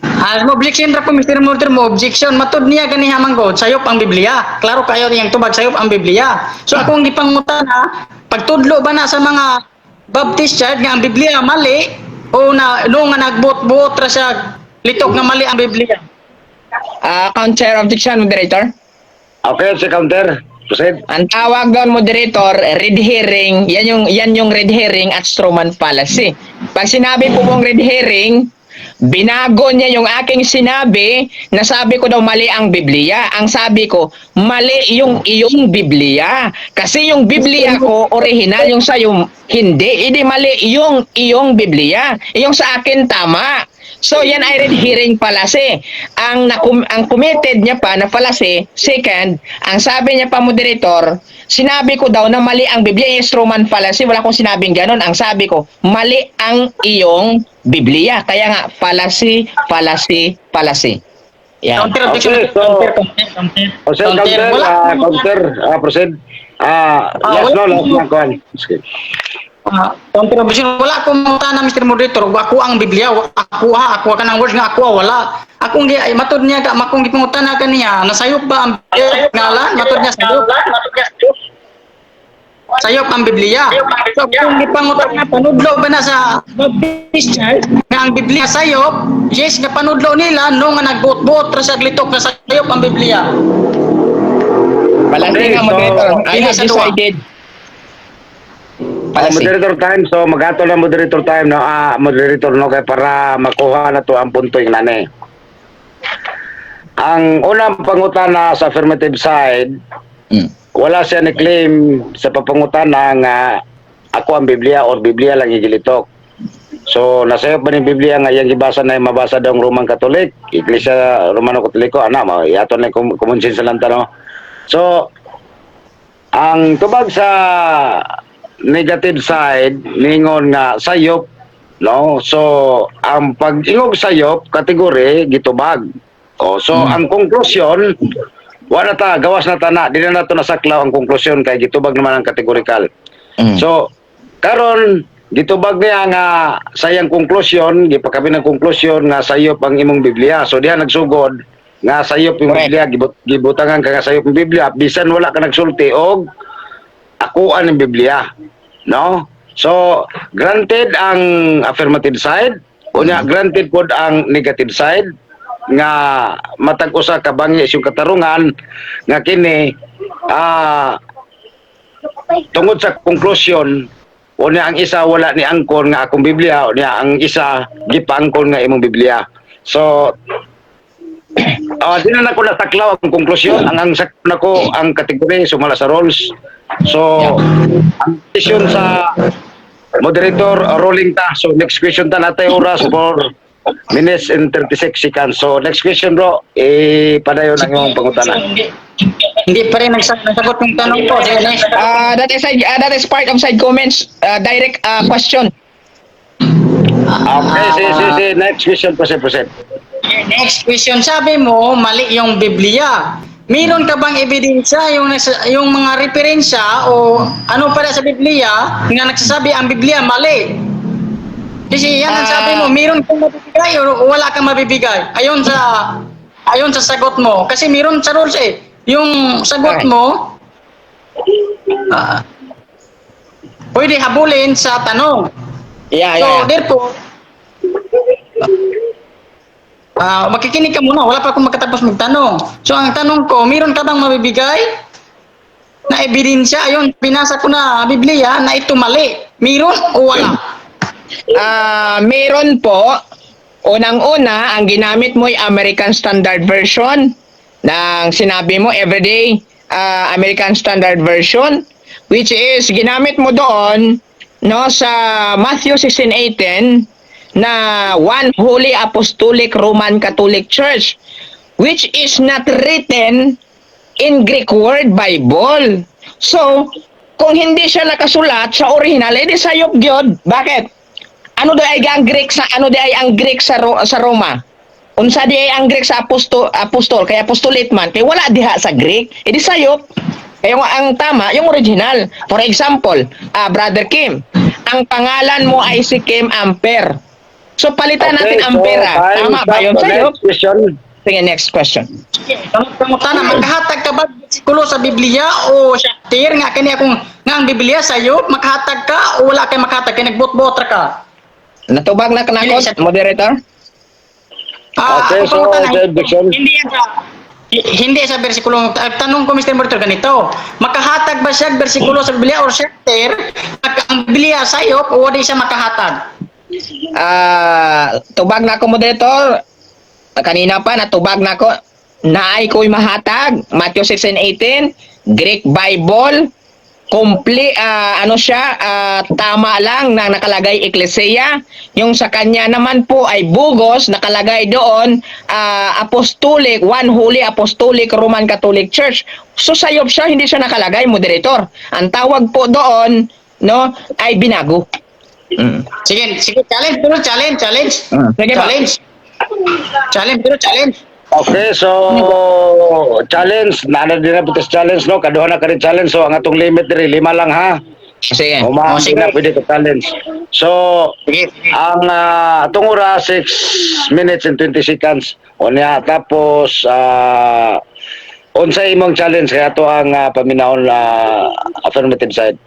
B: Ah, mo objection ra ko, Mr. Moderator, mo objection. Matud niya ganiha man god, sayop ang Biblia. Klaro kayo niyang tubag, sayop ang Biblia. So akong gipangutana, pagtudlo ba na sa mga Baptist Church nga ang Biblia mali o na no nga nagbot-bot ra siya litok nga mali ang Biblia?
C: Ah, counter objection, moderator.
A: Okay, si counter. Proceed.
C: Ang tawag doon, moderator, red herring, yan yung red herring at strawman fallacy. Pag sinabi po mong red herring, binago niya yung aking sinabi na sabi ko daw mali ang Biblia. Ang sabi ko, mali yung iyong Biblia. Kasi yung Biblia ko, original, yung sa'yo, hindi. Hindi mali yung iyong Biblia. Yung sa akin, tama. So, yan ay red herring fallacy. Ang committed niya pa na fallacy, second, ang sabi niya pa, moderator, sinabi ko daw na mali ang Biblia, yung strawman fallacy, wala akong sinabing ganun. Ang sabi ko, mali ang iyong Biblia. Kaya nga, fallacy, fallacy, fallacy. Yan.
B: Counter objection.
A: Okay, so-
B: Counter, counter, counter.
A: Proceed, counter.
B: Wala
A: Ah, counter. Ah, proceed. Ah,
B: Ah,
A: last
B: wala.
A: no, last na kuan. Sige.
B: Ah, counter objection. Wala akong mangutana, Mr. Moderator. Ako ang Biblia. Ako ha, ako ka ng words nga ako wala. Akong gi ay matud niya ka makong gipangutana kaniya, nasayop ba ang Biblia ngalan? Matud niya sayop. Sayop ang Biblia. So kung gipangutana panudlo ba na sa Baptist Church nga ang Biblia sayop? Yes nga panudlo nila no nga nagbuot-buot ra sa litok nga sayop ang Biblia.
C: Fallacy
A: Okay,
C: nga,
A: so-
C: moderator. I
B: Pila
C: have
B: sa duwa.
C: decided.
A: Ah,
C: Fallacy.
A: moderator time, so magato lang moderator time no, ah, moderator no kay para makuha na to ang punto yung nani. Ang unang pangutana sa affirmative side, wala siya ni claim sa papangutana nga ako ang Biblia or Biblia lang igilitok. So nasayop ba ni Biblia nga iyang gibasa na mabasa daw ang Roman Catholic, Iglesia Romano Katoliko, ana mo iaton na common sense lang no. So ang tubag sa negative side ningon nga sayop no, so ang pag-ingog sayop kategory gitubag oh, so ang konklusyon wala ta gawas na ta na di na nato nasaklaw ang konklusyon kay gitubag naman ang categorical. So karon gitubag niya nga sayang konklusyon, gipakabi ng konklusyon nga sayop ang imong Biblia. So diha nagsugod Nga sayop yung
C: Correct.
A: Biblia, gibutangan ka nga sayop yung Biblia bisan wala ka nagsulti og akuan ng Biblia. No? So, granted ang affirmative side, unya granted pod ang negative side nga matag usa ka bangis yung katarungan nga kini tungod sa conclusion, unya ang isa wala ni angkon nga akong Biblia, unya ang isa gipaangkon nga imong Biblia. So di na nako nasaklaw ang konklusyon. Ang saklaw nako ang category sumala sa rules. So ang decision sa moderator, rolling ta. So next question ta, natay oras 4 minutes and 36 seconds. So next question, bro, eh padayon ang imong pangutana.
B: Hindi pa rin nagsagot ng tanong ko. Dennis.
C: That is part of side comments. Direct question.
A: Okay, si next question, proceed, proceed.
B: Next question, sabi mo, mali yung Biblia. Meron ka bang ebidensya, yung mga referensya o ano pala sa Biblia nga nagsasabi ang Biblia mali? Kasi yan ang sabi mo, meron kang mabibigay o wala kang mabibigay. Ayon sa sagot mo. Kasi meron sa rules eh. Yung sagot mo, pwede habulin sa tanong. So, therefore, makikinig ka muna. Wala pa akong makatapos magtanong. So, ang tanong ko, meron ka bang mabibigay na ebidensya? Ayun, binasa ko na Biblia na ito mali. Meron o wala?
C: Meron po. Unang-una, ang ginamit mo ay American Standard Version ng sinabi mo everyday American Standard Version, which is ginamit mo doon, no, sa Matthew 16:18 na One Holy Apostolic Roman Catholic Church, which is not written in Greek word Bible. So, kung hindi siya nakasulat sa original, edi sayop gyud. Bakit? Ano di ay ang Greek sa Roma? Unsa di ay ang Greek sa apostol kay apostolate man kay wala diha sa Greek, edi sayop. Kaya nga ang tama yung original. For example, Brother Kim, ang pangalan mo ay si Kim Ampere. So palitan natin
A: so,
C: Ampere, ah.
A: Time
C: Tama ba
A: stop.
C: yun? Sayop.
A: Next question.
C: Sige, next question.
B: Pangutana, makahatag ka ba bersikulo sa Biblia o chapter nga kini akong nga ang Biblia sayop, makahatag ka o wala kay makahatag kay nagbot-bot ra ka?
C: Natubag na kanako,
B: Hindi,
C: moderator?
A: Okay,
B: Ako
A: so,
B: pangutana,
A: the objection.
B: Hindi sa bersikulo. Tanong ko, Mr. Moderator, ganito. Makahatag ba siya bersikulo sa Biblia or chapter nga ang Biblia sayop o di siya makahatag?
C: Tubag na ako, moderator. Kanina pa natubag na ako. Naay ko'y mahatag. Matthew 16:18, Greek Bible, complete, ano siya, tama lang na nakalagay eklesia. Yung sa kanya naman po ay bugos, nakalagay doon apostolic, One Holy Apostolic Roman Catholic Church. So sayop siya, hindi siya nakalagay, moderator. Ang tawag po doon, no, ay binago.
B: Sige, sige, challenge, pero challenge, challenge.
C: Sige pa.
B: Challenge. Challenge, pero challenge.
A: Okay, so challenge, nana din na putas challenge, no? Kaduha na ka rin challenge. So ang atong limit diri lima lang, ha.
C: Sige.
A: Uma,
B: Oh, sige.
A: na pwede ka challenge. So
B: Sige.
A: ang atong oras 6 minutes and 20 seconds. Unya tapos unsay imong challenge kaya ato ang paminahon na affirmative side?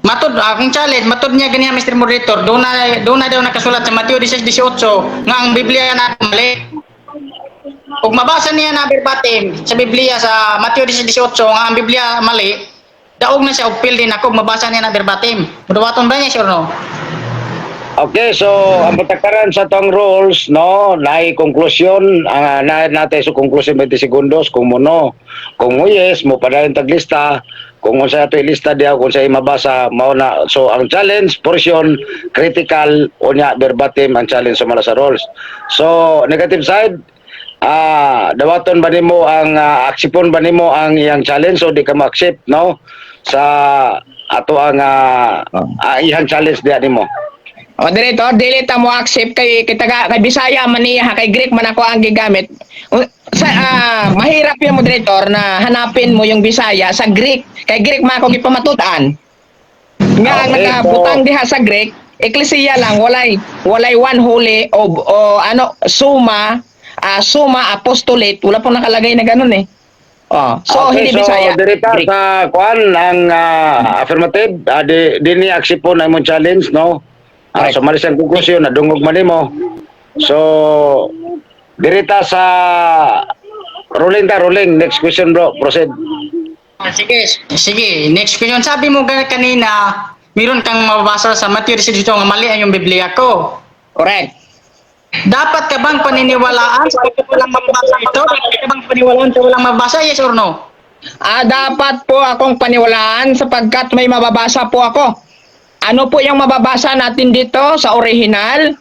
B: Matod akong challenge, matod niya ganiya, Mr. Moderator, doon na daw nakasulat sa Mateo 16:18 nga ang Biblia na mali. Ug mabasa niya na verbatim sa Biblia sa Mateo 16:18 nga ang Biblia mali, daog na siya og din ako ug mabasa niya na verbatim. Mudawaton ba niya, sure no?
A: Okay, so ang patakaran sa tong rules, no, naay konklusyon, ang na natay sa conclusion 20 segundos kung mo no. Kung mo yes, mo padayon taglista, kung unsa ato ilista diha, kung sa mabasa mao na. So ang challenge portion critical, unya verbatim ang challenge sumala sa rules. So negative side, dawaton ba nimo ang aksipon ba nimo ang iyang challenge o di ka mo-accept, no, sa ato ang iyang challenge diha nimo?
C: Moderator, dili ta mo accept kay kay taga kay Bisaya man niya, kay Greek man ako ang gigamit. Sa mahirap yung, moderator, na hanapin mo yung Bisaya sa Greek. Kay Greek man ako gipamatut-an. Nga ang nakabutang diha sa Greek, eklesiya lang, walay walay one holy o ano suma. Soma Apostolate, wala pong nakalagay na ganun eh. Oh, so
A: Okay,
C: hindi
A: so,
C: Bisaya.
A: Dirita
C: Greek.
A: sa kuan ang affirmative, di ni accept po na imong challenge, no?
C: Correct.
A: So malis ang konklusyon, nadungog man nimo. So dirita sa ruling ta, ruling. Next question, bro. Proceed.
B: Ah, sige, sige. Next question. Sabi mo kanina, meron kang mababasa sa Matthew 18 nga mali ang yung Biblia ko.
C: Correct.
B: Dapat ka bang paniniwalaan sa walang mababasa ito? Dapat ka bang paniwalaan sa walang mababasa? Yes or no?
C: Dapat po akong paniwalaan sapagkat may mababasa po ako. Ano po yung mababasa natin dito sa original?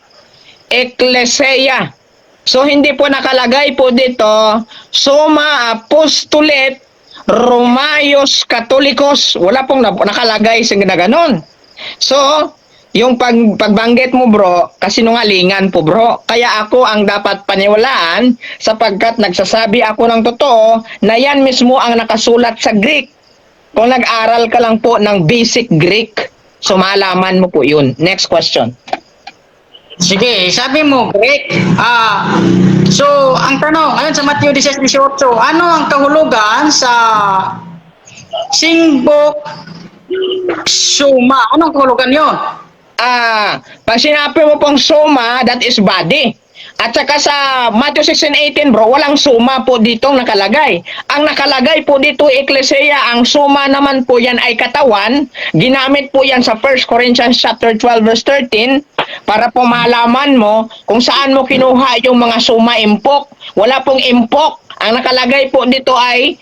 C: Ekklesia. So hindi po nakalagay po dito Soma Apostolate Romaios Catholicos. Wala pong nakalagay sa na ganun. So, yung pagbanggit mo, bro, kasinungalingan po, bro. Kaya ako ang dapat paniwalaan sapagkat nagsasabi ako ng totoo na yan mismo ang nakasulat sa Greek. Kung nag-aral ka lang po ng basic Greek, so malaman mo po yun. Next question.
B: Sige, sabi mo, Greek. So, ang tanong, ayon sa Matthew 16:18, ano ang kahulugan sa singbok suma? Anong kahulugan yon?
C: Pag sinabi mo pong soma, that is body. At saka sa Matthew 16:18, bro, walang soma po ditong nakalagay. Ang nakalagay po dito, ekklesia, ang soma naman po yan ay katawan. Ginamit po yan sa 1 Corinthians chapter 12 verse 13 para po malaman mo kung saan mo kinuha yung mga soma impok. Wala pong impok. Ang nakalagay po dito ay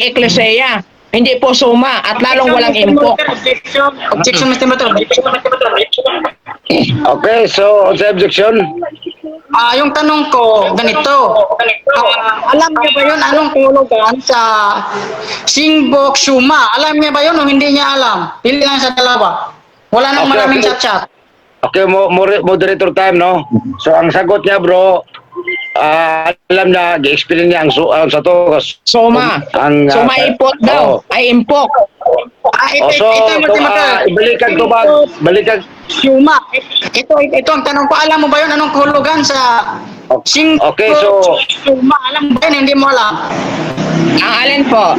C: ekklesia. Hindi po soma at lalong walang impok.
B: Objection, objection, Mr. Motor. Objection, Mr. Motor.
A: Okay, so sa objection,
B: Yung tanong ko, ganito. Alam niya ba yun anong kahulugan sa Singbok Suma? Alam niya ba yun o hindi niya alam? Pili lang sa dalawa. Wala nang maraming chat-chat.
A: Okay, mo, moderator time, no? So ang sagot niya, bro, alam na, gi-explain niya ang sa to.
C: Soma.
A: Ang,
C: Soma ipot daw.
A: Oh.
C: Ay impok.
B: Ito,
A: Oh, so,
B: ito, ito,
A: kung, balikan ko ba, balikan,
B: Suma. Ito ang tanong ko. Alam mo ba yun anong kahulugan sa Singbok
A: Okay, so,
B: Suma? Alam mo ba yun? Hindi mo alam.
C: Ang alin po?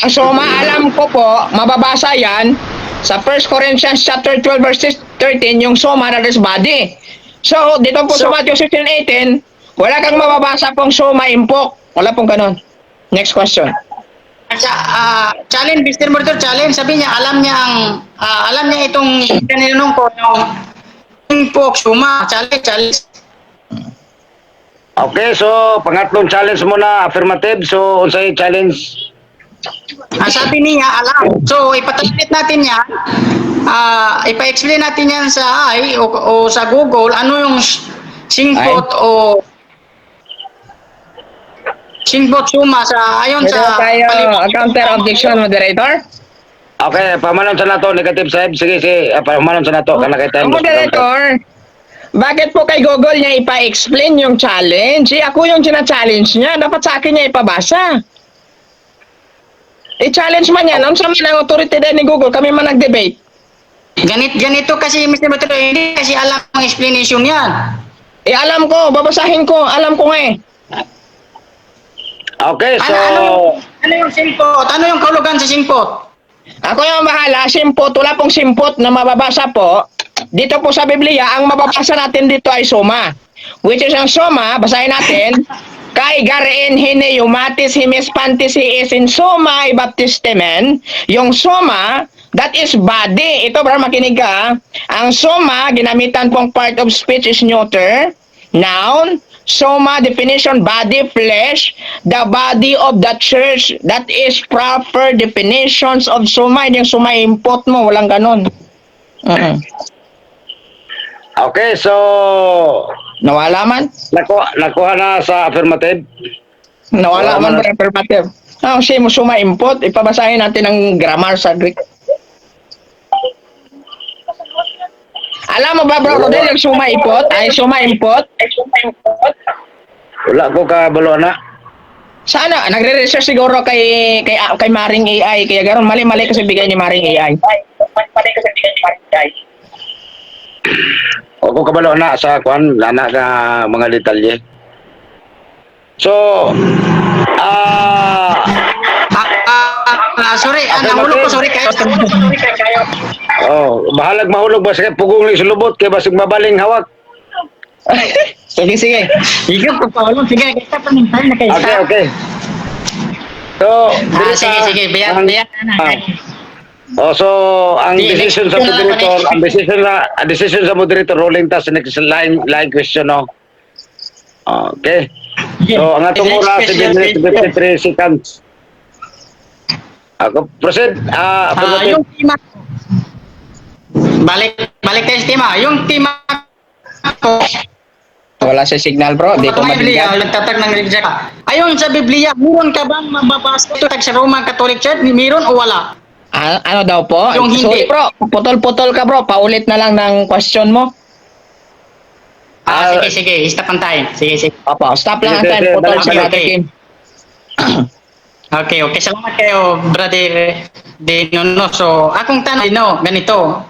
C: Ang soma, alam ko po, mababasa yan sa 1 Corinthians chapter 12 verse 13, yung soma, that is body. So, dito po sa Matthew 16:18, wala kang mababasa pong soma impok. Wala pong ganun. Next question.
B: Sa challenge, Mr. Monitor, challenge. Sabi niya, alam niya itong tinanong ko, yung Singbok Suma. Challenge, challenge.
A: Okay, so, pangatlong challenge mo na, affirmative. So, unsay challenge?
B: Ang sabi niya, alam. So, ipatranslate natin yan. Ipa-explain natin yan sa AI o sa Google. Ano yung singpot o singpot suma sa ayon
C: Pwede
B: sa
C: ba tayo
B: palibhasa.
C: counter objection, moderator?
A: Okay, pamanon sa nato, negative side. Sige, sige, pamanon sa nato. Kana kay time.
C: Ang moderator, bakit po kay Google niya ipa-explain yung challenge? Eh, ako yung china-challenge niya. Dapat sa akin niya ipabasa. I-challenge man yan. Ano sa man ang authority din ni Google? Kami man nag-debate.
B: Ganito kasi, Mr. Monitor, hindi kasi alam ang explanation yan.
C: Eh, alam ko. Babasahin ko. Alam ko nga eh.
A: Okay, so,
B: Ano yung singpot? Ano yung kahulugan sa singpot?
C: Ako yung bahala. Simpot. Wala pong simpot na mababasa po. Dito po sa Biblia, ang mababasa natin dito ay soma. Which is ang soma, basahin natin, kay gareen hine yumatis himis pantis in soma ibaptistemen. Yung soma, that is body. Ito, bro, makinig ka. Ang soma, ginamitan pong part of speech is neuter. Noun, soma definition, body, flesh, the body of the church. That is proper definitions of soma. Hindi yung soma import mo, walang ganon.
A: Okay, so,
C: Nawala man?
A: nakuha na sa affirmative.
C: Nawala
A: Wala
C: man
A: man.
C: ba affirmative? Si mo suma import, ipabasahin natin ang grammar sa Greek. Alam mo ba, bro, Rodel, yung suma import? Ay, suma import?
A: Wala ko kabalo na.
C: Sana, nagre-research siguro kay Maring AI. Kaya ganoon, mali-mali kasi bigay ni Maring AI. Mali kasi bigay ni Maring AI.
A: Wa ko kabalo na sa kuan, lana ka mga detalye. So,
B: Sorry, nahulog ko, sorry kayo.
A: Oh, bahalag mahulog ba sa pugong ni sulubot kay basig mabaling hawak.
C: Sige, sige.
B: Ikaw po, Paolo. Sige, kita pa ning time na kayo.
A: Okay. So, dili
B: Sige,
A: ta-
B: sige. Biya, biya.
A: Oh, so ang
B: Sige,
A: decision
B: next
A: sa
B: na lang,
A: moderator,
B: next.
A: ang decision sa moderator, rolling ta sa next line question, no. Okay. So, ang atong
B: Next
A: oras,
B: question,
A: 7 minutes 53 seconds. Ako proceed. Affirmative.
B: Yung tema, balik, balik tayo sa tema. Yung tema ko,
C: Wala sa signal, bro. Di ko
B: Biblia,
C: madinggan.
B: nagtatag ng Biblia. Ayon sa Biblia, meron ka bang mababasa ito sa Roman Catholic Church? Meron o wala?
C: Ah, ano daw po?
B: Yung hindi.
C: Sorry, bro. Putol-putol ka, bro. Paulit na lang ng question mo.
B: Sige, sige. Stop ang time. Sige, sige.
C: Opo, stop lang ang
A: Sige,
C: time.
A: sige,
C: Putol
A: balik,
C: si
A: balik.
C: Brother Kim.
B: Okay. Salamat kayo, Brother Dino. No? So, akong tanong, no, ganito.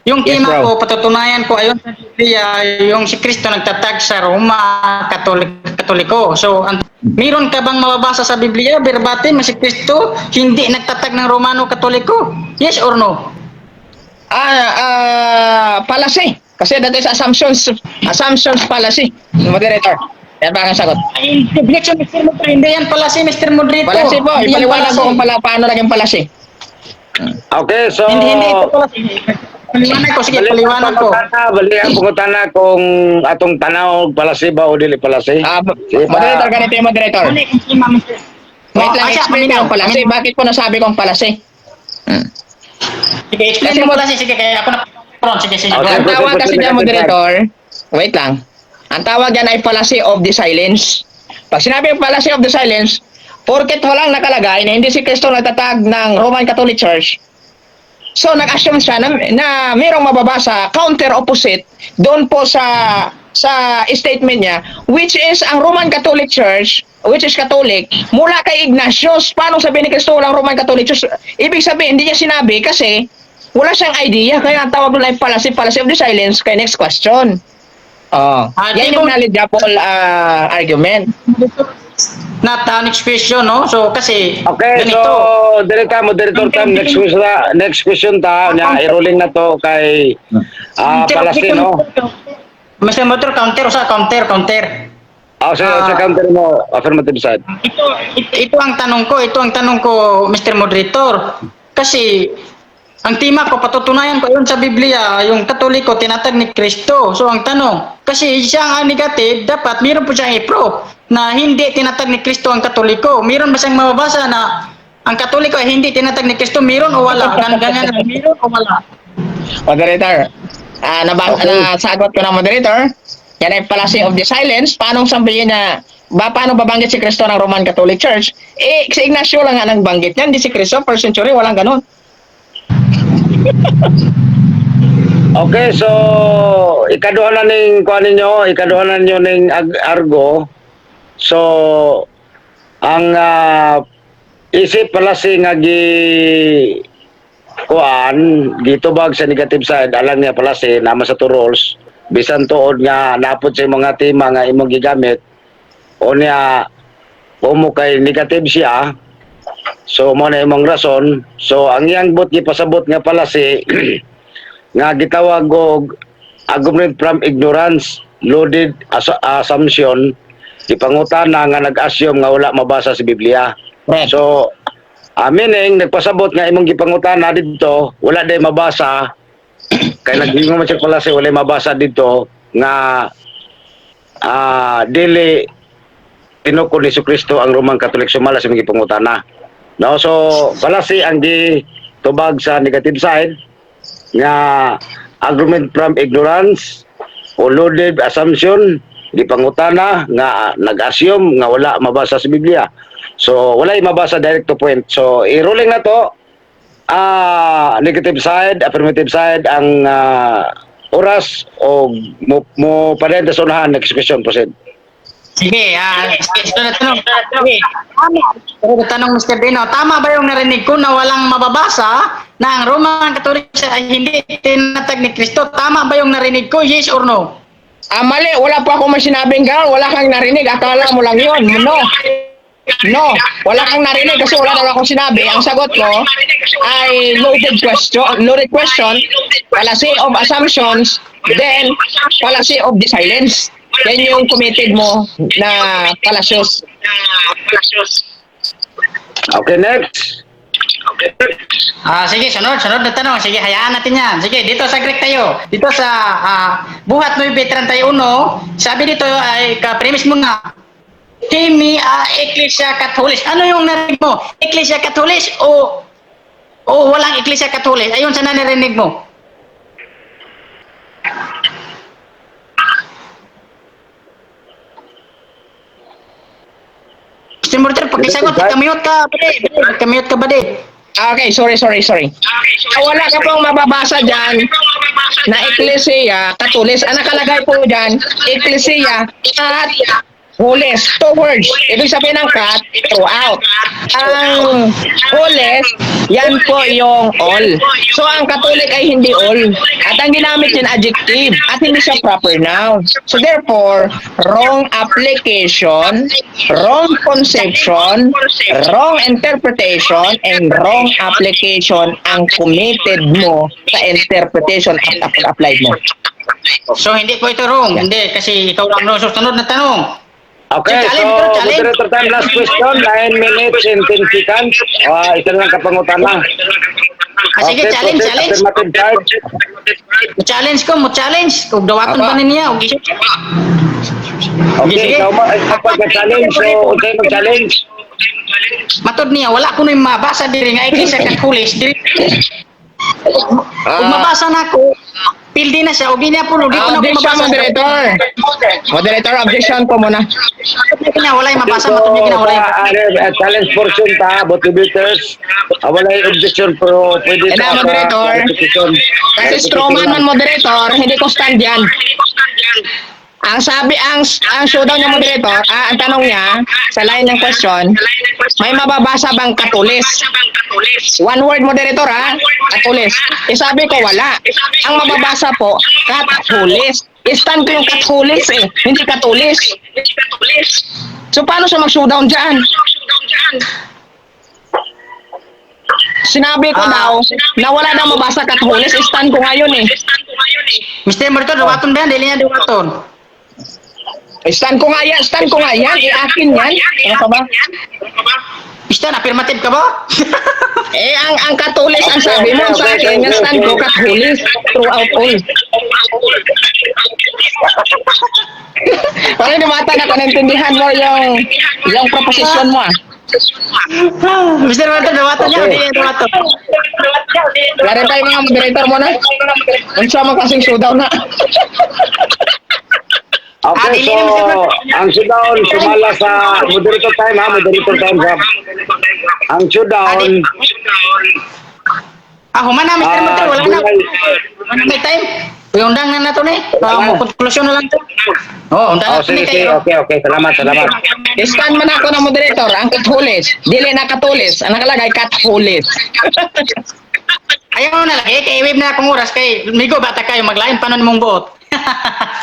B: Yung
C: Yes,
B: tema
C: bro.
B: ko, patutunayan ko ayon sa Biblia, yung si Kristo nagtatag sa Roma, Katolik, Katoliko. So, meron ka bang mababasa sa Biblia, verbatim, na si Kristo hindi nagtatag ng Romano Katoliko? Yes or no?
C: Fallacy. Kasi that is assumptions, assumptions fallacy. Moderator. Yan ba ang sagot?
B: Ay, objection, Mr. Moderator. Hindi yan pala si Mr. Moderator.
C: Fallacy po.
B: Hindi yan
C: Ipaliwanag
B: fallacy.
C: ko kung pala, paano naging fallacy.
A: Okay, so
B: Hindi, hindi ito pala. Paliwanag ko, sige,
A: Bali ang
B: paliwanag ko.
A: pangutana, bali ang pangutana kung atong tanaw fallacy ba o dili fallacy. Sige pa.
C: Moderator, ganito yung moderator.
B: Ano yung tema, Mr.
C: Wait
B: Oh,
C: lang,
B: ay, siya,
C: explain
B: paminaw.
C: ko yung fallacy. Bakit po nasabi kong fallacy?
B: Sige, explain
C: Kasi
B: mo pala, sige, kaya ako na. Sige, sige.
A: Okay.
C: Ang tawag kasi
A: proceed,
C: dyan,
A: proceed.
C: moderator, wait lang. Ang tawag dyan ay fallacy of the silence. Pag sinabi yung fallacy of the silence, porket walang nakalagay na hindi si Kristo nagtatag ng Roman Catholic Church, so nag-assume siya na mayroong mababasa counter opposite doon po sa statement niya, which is ang Roman Catholic Church, which is Catholic mula kay Ignatius. Paano sabihin ni Kristo walang Roman Catholic Church? Ibig sabihin, hindi niya sinabi kasi wala siyang idea. Kaya ang tawag doon ay fallacy, fallacy of the silence. Kay next question. Oh, yan yung knowledgeable argument.
B: Not next question, no? So, kasi,
A: Okay,
B: ganito.
A: so dire ta, moderator time, next question ta, next question ta nya, i-rolling na to kay fallacy, no.
B: Mr. Moderator, counter, usa, counter, counter.
A: Sa counter mo, affirmative side.
B: Ito ang tanong ko, ito ang tanong ko, Mr. Moderator. Kasi, ang tema ko, patutunayan ko yun sa Biblia, yung Katoliko, tinatag ni Kristo. So, ang tanong, kasi siya ang negative, dapat meron po siyang i-proof na hindi tinatag ni Kristo ang Katoliko. Meron ba siyang mababasa na ang Katoliko ay hindi tinatag ni Kristo? Meron o wala? Ganyan lang, meron o wala?
C: Moderator,
A: Okay.
C: nasagot ko na, moderator. Yan ay fallacy of the silence. Paano sabihin na, ba, paano babanggit si Kristo ng Roman Catholic Church? Eh, si Ignacio lang nga nagbanggit niyan, hindi si Kristo. First century, walang ganun.
A: Okay, so ikaduha na ning kuan ninyo, ikaduha na ninyo ning argo. So ang isip fallacy nga gi kuan gitubag sa negative side alang niya fallacy naman sa two roles, bisan tuod nga napot sa mga tema nga imong gigamit o niya mo kay negative siya, so mo na imong rason. So ang iyang but gipasabot nga fallacy nga gitawag og argument from ignorance, loaded assumption, gipangutana nga nag-assume nga wala mabasa sa Biblia.
C: Correct.
A: So, meaning nagpasabot nga imong gipangutana didto wala day mabasa kay naghingo man siya fallacy, wala mabasa didto nga dili tinukod ni Kristo ang Roman Catholic sumala sa imong gipangutana. No, so fallacy ang gitubag sa negative side nga argument from ignorance o loaded assumption, gipangutana nga nag-assume nga wala mabasa sa Biblia. So wala mabasa, direct to point. So i-ruling na to, negative side, affirmative side, ang oras o mo padayon sa unahan. Next question, proceed.
B: Sige, sige, sunod na tanong. Sige. Tama. Sunod na tanong, Mr. Dino. Tama ba yung narinig ko na walang mababasa na ang Roman Catholic ay hindi tinatag ni Kristo? Tama ba yung narinig ko? Yes or no?
C: Ah, mali. Wala po ako may sinabing gano'n. Wala kang narinig. Akala mo lang yun. No. No. Wala kang narinig kasi wala daw akong sinabi. Ang sagot ko ay loaded question, loaded question, fallacy of assumptions, then fallacy of the silence. Yan yung committed mo na fallacious.
A: Okay, next.
B: Ah, sige, sunod, sunod na tanong. Sige, hayaan natin yan. Sige, dito sa Greek tayo. Dito sa Buhat 9:31, sabi dito ay ka-premise mo nga, Himi a Ecclesia Catholis. Ano yung narinig mo? Ecclesia Catholis o walang Ecclesia Catholis? Ayun sana narinig mo. Mr. Mortar, pakisagot, pagka-mute ka, buddy. Pagka-mute ka, buddy.
C: Okay, sorry, sorry, sorry. Ah, wala ka pong mababasa dyan na Ecclesia Katulis. Ang nakalagay po dyan, Ecclesia at Hules. Two words. Ibig sabihin ng kat, throughout. Ang hules, yan po yung all. So, ang Catholic ay hindi all. At ang ginamit yun, adjective. At hindi siya proper noun. So, therefore, wrong application, wrong conception, wrong interpretation, and wrong application ang committed mo sa interpretation at applied mo.
B: So, hindi po ito wrong. Hindi, kasi ikaw lang wrong. So, sunod na tanong.
A: Okay,
B: Challenge,
A: so
B: bro, challenge.
A: Moderator time, last question, 9 minutes and 10 seconds. Ah, isa lang kapangutana.
B: Ah, sige,
A: Okay,
B: challenge,
A: proceed.
B: challenge.
A: Affirmative charge.
B: Mo-challenge ko, mo-challenge. Kung dawaton
C: Aba.
B: pa niya, og isip.
A: Okay,
B: Sige.
A: ikaw ma ikaw pagka-challenge. So, unsay mag-challenge?
B: Matod niya, wala ko na'y mabasa diri nga Iglesia Katolis diri. Ug mabasa na ko, pildi na siya, og di niya puno, di ko na ko
C: Objection,
B: mabasa.
C: moderator. Moderator, objection po muna.
B: Niya, walay mabasa, matod niya gina, walay.
A: Sa, challenge portion ta, both debaters. Ah, walay objection pero pwede
C: Eh, na,
A: sa
C: moderator.
A: clarification.
C: Kasi strawman man moderator, hindi ko stand yan. Ang sabi, ang showdown niya moderator, ang tanong niya, sa line ng question, may mababasa bang katulis? One word moderator ha, katulis. Eh sabi ko wala. Ang mababasa po, katulis. Stand ko yung katulis eh, hindi katulis. So paano siya mag-showdown dyan? Sinabi ko daw na wala daw mabasa katulis, stand ko ngayon eh.
B: Mr. Moderator, dawaton ba yan? Dili niya dawaton.
C: Stand ko nga yan, stand ko nga yan, iakin yan. Ano ka ba?
B: Mr. Affirmative ka ba?
C: Eh, ang katulis ang sabi mo sa akin, yung stand ko katulis throughout all. Parang dumata na kung naintindihan mo yung proposition mo ah.
B: Mr. Moderator, dawaton niya, dili niya dawaton.
C: Clarify mga moderator mo na. Unsa man kasing showdown na.
A: Okay,
B: Ah, dili
A: so
B: na, Mr.
A: ang showdown sumala sa moderator time ha, moderator time sa ang showdown.
B: Ah, human na, Mr. Moderator, wala na.
A: dunay-
B: Wala na may time. Uy, undang na nato ni.
A: Wala.
B: Mo konklusyon na lang to. Oh, undang
A: Oh,
B: na to ni
A: sige, sige.
B: kayo.
A: Okay. Salamat, salamat.
C: Stand man ako ng moderator, ang katulis. Dili na katulis, ang nakalagay katulis.
B: Ayaw na lang, eh, kay wave na akong oras kay migo bata kayo maglain pa nun mong buot.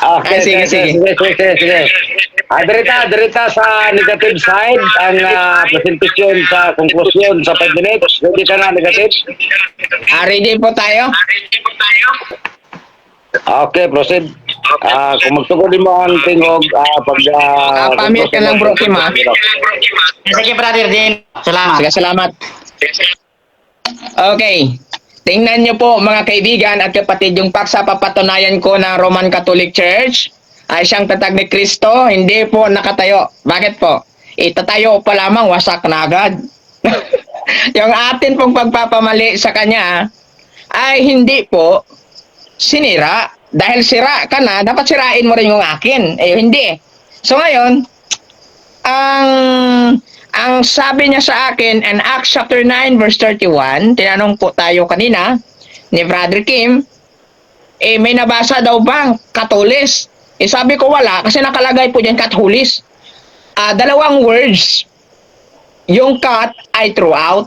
A: Okay,
C: Ay, sige,
A: sige,
C: sige.
A: sige, sige, sige. Ah, dirita, dirita sa negative side ang presentation sa conclusion sa 5 minutes. Ready ka na negative?
C: Ah, ready po tayo?
A: Okay, proceed. Ah, kung magtugod mo ang tingog, pag
C: Ah, pamute ka lang, bro, Kim, ah.
B: Sige, brother din. Salamat.
C: Sige, salamat. Okay. Tingnan niyo po mga kaibigan at kapatid yung paksa papatunayan ko ng Roman Catholic Church ay siyang tatag ni Kristo, hindi po nakatayo. Bakit po? Itatayo pa lamang, wasak na agad. Yung atin pong pagpapamali sa kanya ay hindi po sinira. Dahil sira ka na, dapat sirain mo rin yung akin. Eh, hindi. So ngayon, ang sabi niya sa akin in Acts chapter 9 verse 31, tinanong po tayo kanina ni Brother Kim, eh may nabasa daw bang katulis? Eh sabi ko wala kasi nakalagay po diyan katulis. Ah, dalawang words. Yung kat ay throughout.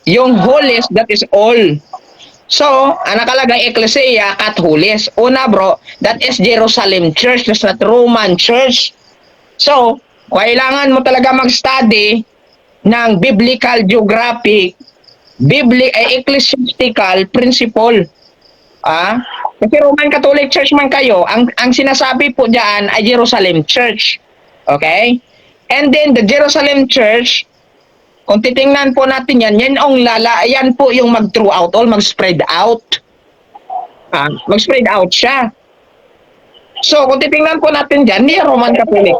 C: Yung holis, that is all. So, ang nakalagay Ecclesia Catholis. Una, bro, that is Jerusalem Church, that's not Roman Church. So, kailangan mo talaga mag-study ng biblical geographic, ecclesiastical principle. Ah? Kasi Roman Catholic Church man kayo, ang sinasabi po diyan ay Jerusalem Church. Okay? And then the Jerusalem Church, kung titingnan po natin yan, yan ang lala, yan po yung mag-throughout all, mag-spread out. Ah, mag-spread out siya. So, kung titingnan po natin dyan, hindi Roman Catholic.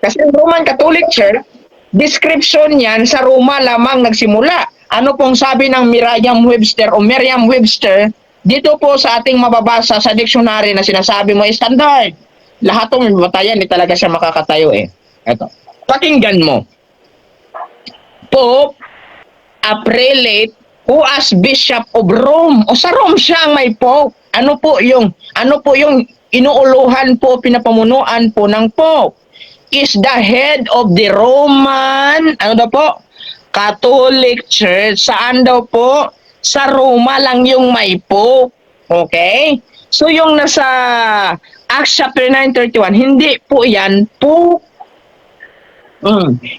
C: Kasi ang Roman Catholic Church, description yan sa Roma lamang nagsimula. Ano pong sabi ng Merriam-Webster o Merriam-Webster dito po sa ating mababasa sa dictionary na sinasabi mo standard? Lahat ng batayan, hindi talaga siya makakatayo eh. Ito. Pakinggan mo. Pope, a prelate who as Bishop of Rome. O sa Rome siya ang may Pope. Ano po yung inuuluhan po, pinapamunuan po ng Pope? Is the head of the Roman, ano daw po? Catholic Church. Saan daw po? Sa Roma lang yung may Pope. Okay? So yung nasa Acts chapter 9:31, hindi po yan Pope.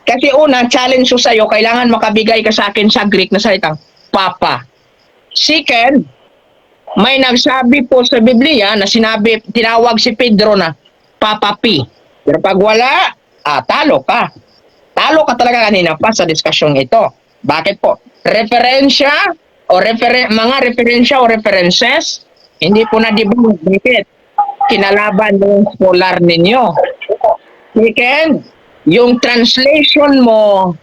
C: Kasi una, challenge ko sa'yo, kailangan makabigay ka sa akin sa Greek na salitang Papa. Second, may nagsabi po sa Biblia na sinabi, tinawag si Pedro na Papa P. Pero pag wala, talo ka. Talo ka talaga kanina pa sa diskusyong ito. Bakit po? Referensya o mga referensya o references, hindi po na debunk. Bakit? Kinalaban ng scholar ninyo. Second, yung translation mo,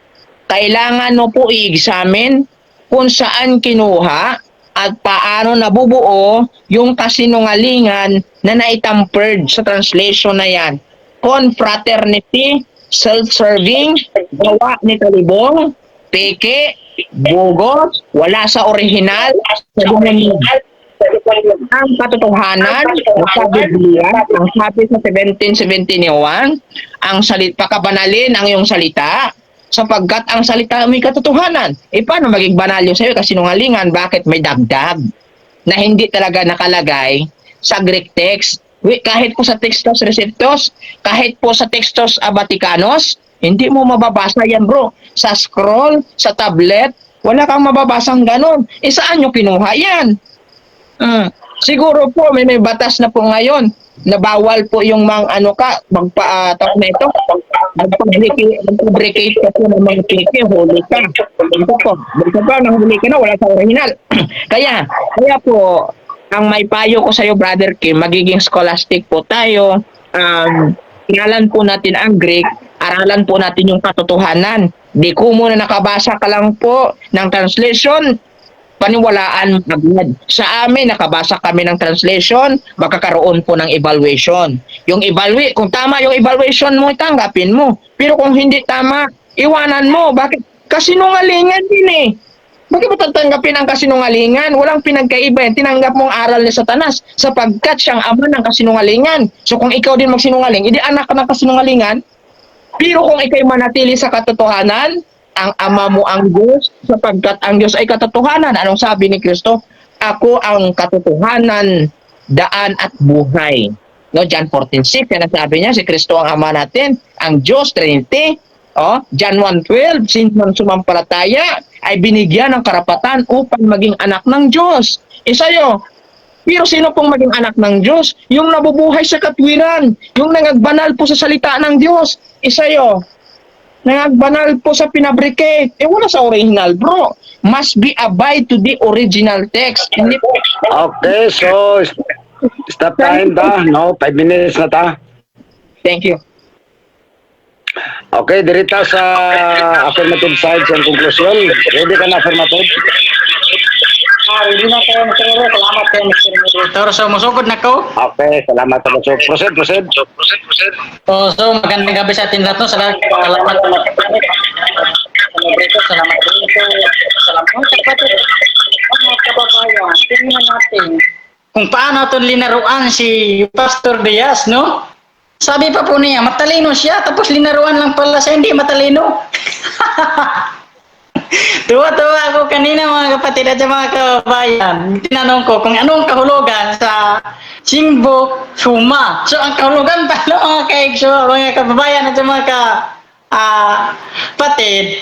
C: kailangan mo po i-examine kung saan kinuha at paano nabubuo yung kasinungalingan na naitampered sa translation na yan. Confraternity, self-serving, gawa ni Talibong, peke, bogus, wala sa original, sa demonyo. Ang katotohanan sa Biblia, ang sabi sa 1771, ang salit pakabanalin ang iyong salita, sapagkat ang salita may katotohanan. Eh paano maging banal yung sa'yo? Kasinungalingan, bakit may dagdag na hindi talaga nakalagay sa Greek text? Kahit po sa Textus Receptus, kahit po sa Textus Vaticanus, hindi mo mababasa yan, bro. Sa scroll, sa tablet, wala kang mababasang ganon. Eh saan nyo kinuha yan? Siguro po may batas na po ngayon na bawal po yung mga ano ka magpa tawag na ito, mag-fabricate ka po ng mga peke, huli ka. Ito po, basta pa nahuli ka na, wala sa original. Kaya po ang may payo ko sa iyo, Brother Kim, magiging scholastic po tayo. Aralan po natin ang Greek, aralan po natin yung katotohanan. Di ko muna nakabasa ka lang po ng translation, paniwalaan mo agad. Sa amin, nakabasa kami ng translation, magkakaroon po ng evaluation. Yung evaluate, kung tama yung evaluation mo, tanggapin mo. Pero kung hindi tama, iwanan mo. Bakit? Kasinungalingan din eh. Bakit mo tatanggapin ang kasinungalingan? Walang pinagkaiba yan. Tinanggap mong aral ni Satanas sapagkat siyang ama ng kasinungalingan. So kung ikaw din magsinungaling, hindi anak ka ng kasinungalingan. Pero kung ikaw'y manatili sa katotohanan, ang ama mo ang Diyos, sapagkat ang Diyos ay katotohanan. Anong sabi ni Kristo? "Ako ang katotohanan, daan at buhay." No, John 14:6, yan ang sabi niya, si Kristo ang ama natin, ang Diyos, Trinity. Oh, John 1:12, sino man sumampalataya ay binigyan ng karapatan upang maging anak ng Diyos. E sa'yo, pero sino pong maging anak ng Diyos? Yung nabubuhay sa katwiran, yung nangagbanal po sa salita ng Diyos. E sa'yo, nangagbanal po sa pinabricate. Eh wala sa original, bro. Must be abide to the original text. Hindi po.
A: Okay, so stop time ta, no? 5 minutes na ta.
C: Thank you.
A: Okay, dirita sa affirmative side sa konklusyon. Ready ka na, affirmative?
B: Ah, ready na tayo, Mr. Roro. Salamat kayo, Mr. Moderator. So, musugod na ko.
A: Okay, salamat sa So, proceed, proceed.
B: So, magandang gabi sa atin lahat. No? Salamat, salamat sa moderator. Salamat dito. Salamat, mga kapatid. Mga kababayan, tingnan natin kung paano ito linaruan si Pastor Diaz, no? Sabi pa po niya, matalino siya, tapos linaruan lang pala siya, hindi matalino. Tuwa-tuwa ako kanina, mga kapatid at mga kababayan. Tinanong ko kung anong kahulugan sa Singbo Suma. So ang kahulugan pala, mga kaigso, mga kababayan at mga kapatid,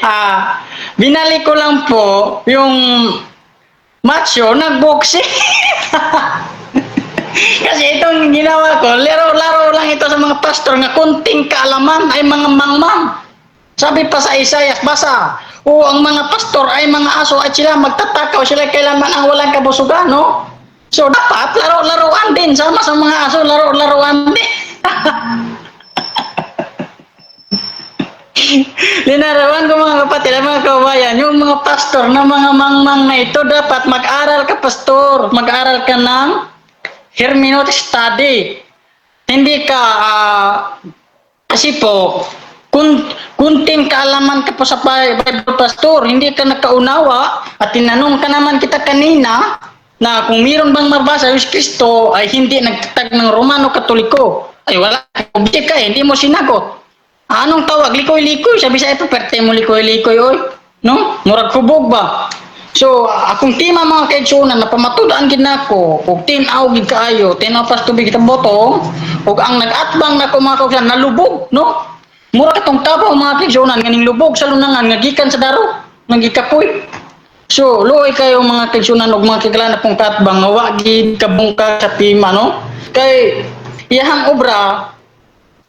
B: binalik ko lang po yung macho nagboxing. Kasi itong ginawa ko, laro-laro lang ito sa mga pastor nga kunting kaalaman ay mga mangmang. Sabi pa sa Isaiah, basa, "O ang mga pastor ay mga aso at sila magtatakaw, sila kailanman ang walang kabusugan," no? So dapat laro-laruan din, sama sa mga aso, laro-laruan din. Linarawan ko, mga kapatid at mga kababayan, yung mga pastor na mga mangmang na ito, dapat mag-aral ka, pastor, mag-aral ka ng hermeneutic study. Hindi ka, kasi po, kung kunting kaalaman ka po sa Bible, pastor, hindi ka nakaunawa at tinanong ka naman kita kanina na kung mayroon bang mabasa yung Kristo ay hindi nagtatag ng Romano Katoliko. Ay wala, object ka eh, hindi mo sinagot. Anong tawag? Likoy-likoy. Sabi sa ito, perte mo likoy-likoy, oy. No? Murag hubog ba? So, akong tima, mga kaigsuonan, na pamatudan gid nako, ug tin-aw gid kaayo, tin-aw pas tubig kita boto, ug ang nag-atbang nako, mga kaigsuonan, nalubog, no? Mura katong tabaw, mga kaigsuonan, nganing lubog sa lunangan nga gikan sa daro, nga gikapoy. So, luoy kayo, mga kaigsuonan ug mga kigala na pong katbang nga wa gid kabungka sa tima, no? Kay iyahang obra,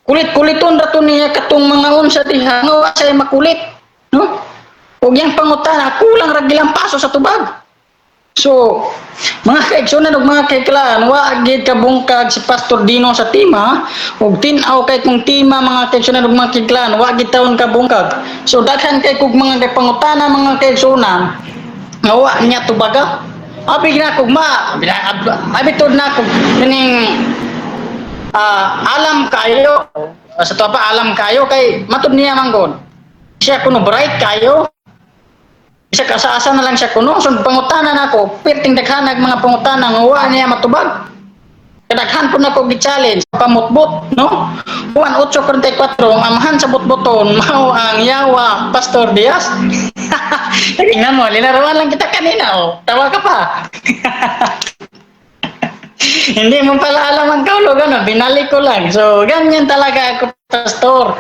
B: kulit-kuliton ra to niya katong mga unsa diha nga wa say makulit, no? Ug yang pangutana, kulang ra gilang paso sa tubag. So, mga kaigsuonan ug mga kaiklaan, wa gid kabungkag si Pastor Dino sa tima, ug tin-aw kay kung tima, mga kaigsuonan ug mga kaiklaan, wa gid taon kabungkag. So daghan kay kog mga pangutana, mga kaigsuonan, nga wa niya tubaga. Abi na kog ma, abi tud na kog kining alam kayo sa to pa, alam kayo kay matud niya manggod. Siya kuno bright kayo. Isa ka sa asa na lang siya kuno. So pangutana nako, perting daghanag mga pangutana nga wa niya matubag. Kadaghan po nako gi-challenge pamutbot, no? Juan 8:44, ang amahan sa butbuton mao ang yawa, Pastor Diaz. Tingnan mo, linaruan lang kita kanina, oh. Tawa ka pa. Hindi mo pala alam ang kahulugan, no? Binalik ko lang. So, ganyan talaga ako, Pastor.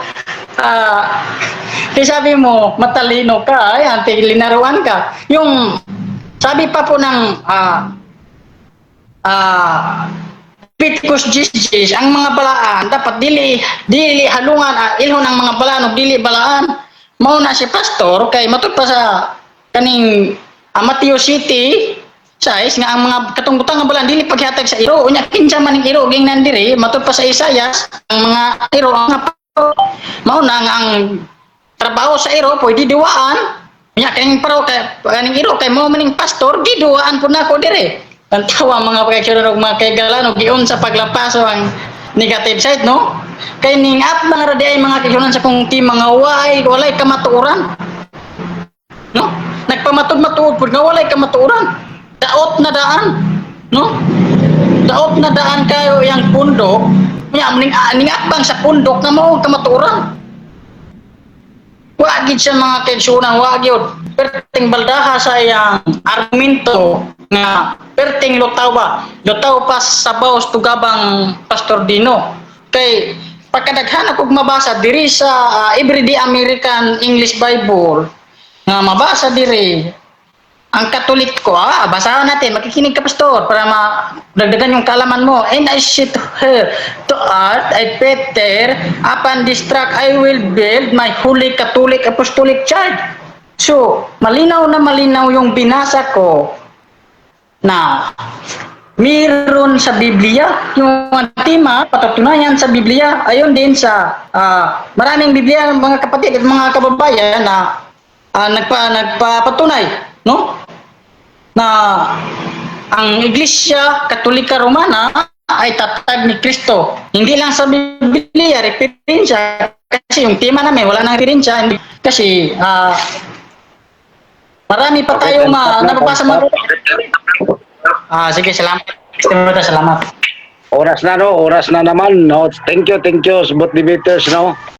B: Di sabi mo, matalino ka, ayan, linaruan ka. Yung, sabi pa po ng Leviticus 10, ang mga balaan, dapat dili, dili halungan, ilhon ang mga balaan, ug dili balaan. Mao na si pastor, kay matud pa sa kaning Matthew City, size nga ang mga katong butang nga balaan dili paghatag sa iro. Unya kinsa man ning iro ging nandiri? Matud pa sa Isaias, ang mga iro ang mga paro. Mao na nga ang trabaho sa iro pwede diwaan. Unya kaning paro kay kaning iro kay mao maning pastor, giduwaan pud nako dire. Tantawa, mga pagkakiron og mga kaigalan, og giun sa paglapaso ang negative side, no? Kay ning at mga radi ay mga kaigalan sa kong team mga way walay kamatuoran, no? Nagpamatud-matuod pud nga walay kamatuoran, daot na daan, no? Daot na daan kayo yang pundok nya ning atbang sa pundok nga mao ang kamatuoran. Wa gid siya, mga kaigsuonan, wa gyud. Perting baldaha sa iyang argumento nga perting lutaw ba, lutaw pa sa sabaw sa tugabang Pastor Dino. Kay pagkadaghan ako mabasa diri sa Everyday American English Bible nga mabasa diri ang Katoliko, basahan natin, makikinig ka, pastor, para madagdagan yung kaalaman mo. "And I said to her, to art, I Peter, upon this rock I will build my holy Catholic Apostolic Church." So, malinaw na malinaw yung binasa ko na meron sa Biblia, yung tema, patutunayan sa Biblia, ayon din sa maraming Biblia, mga kapatid at mga kababayan, na nagpapatunay, no? Na ang Iglesia Katolika Romana ay tatag ni Kristo. Hindi lang sa Biblia, referensya, kasi yung tema namin, wala nang referensya, kasi marami pa tayong nababasa mga. Sige, salamat. Salamat.
A: Oras na, no, oras na naman, no. Thank you, both debaters, no.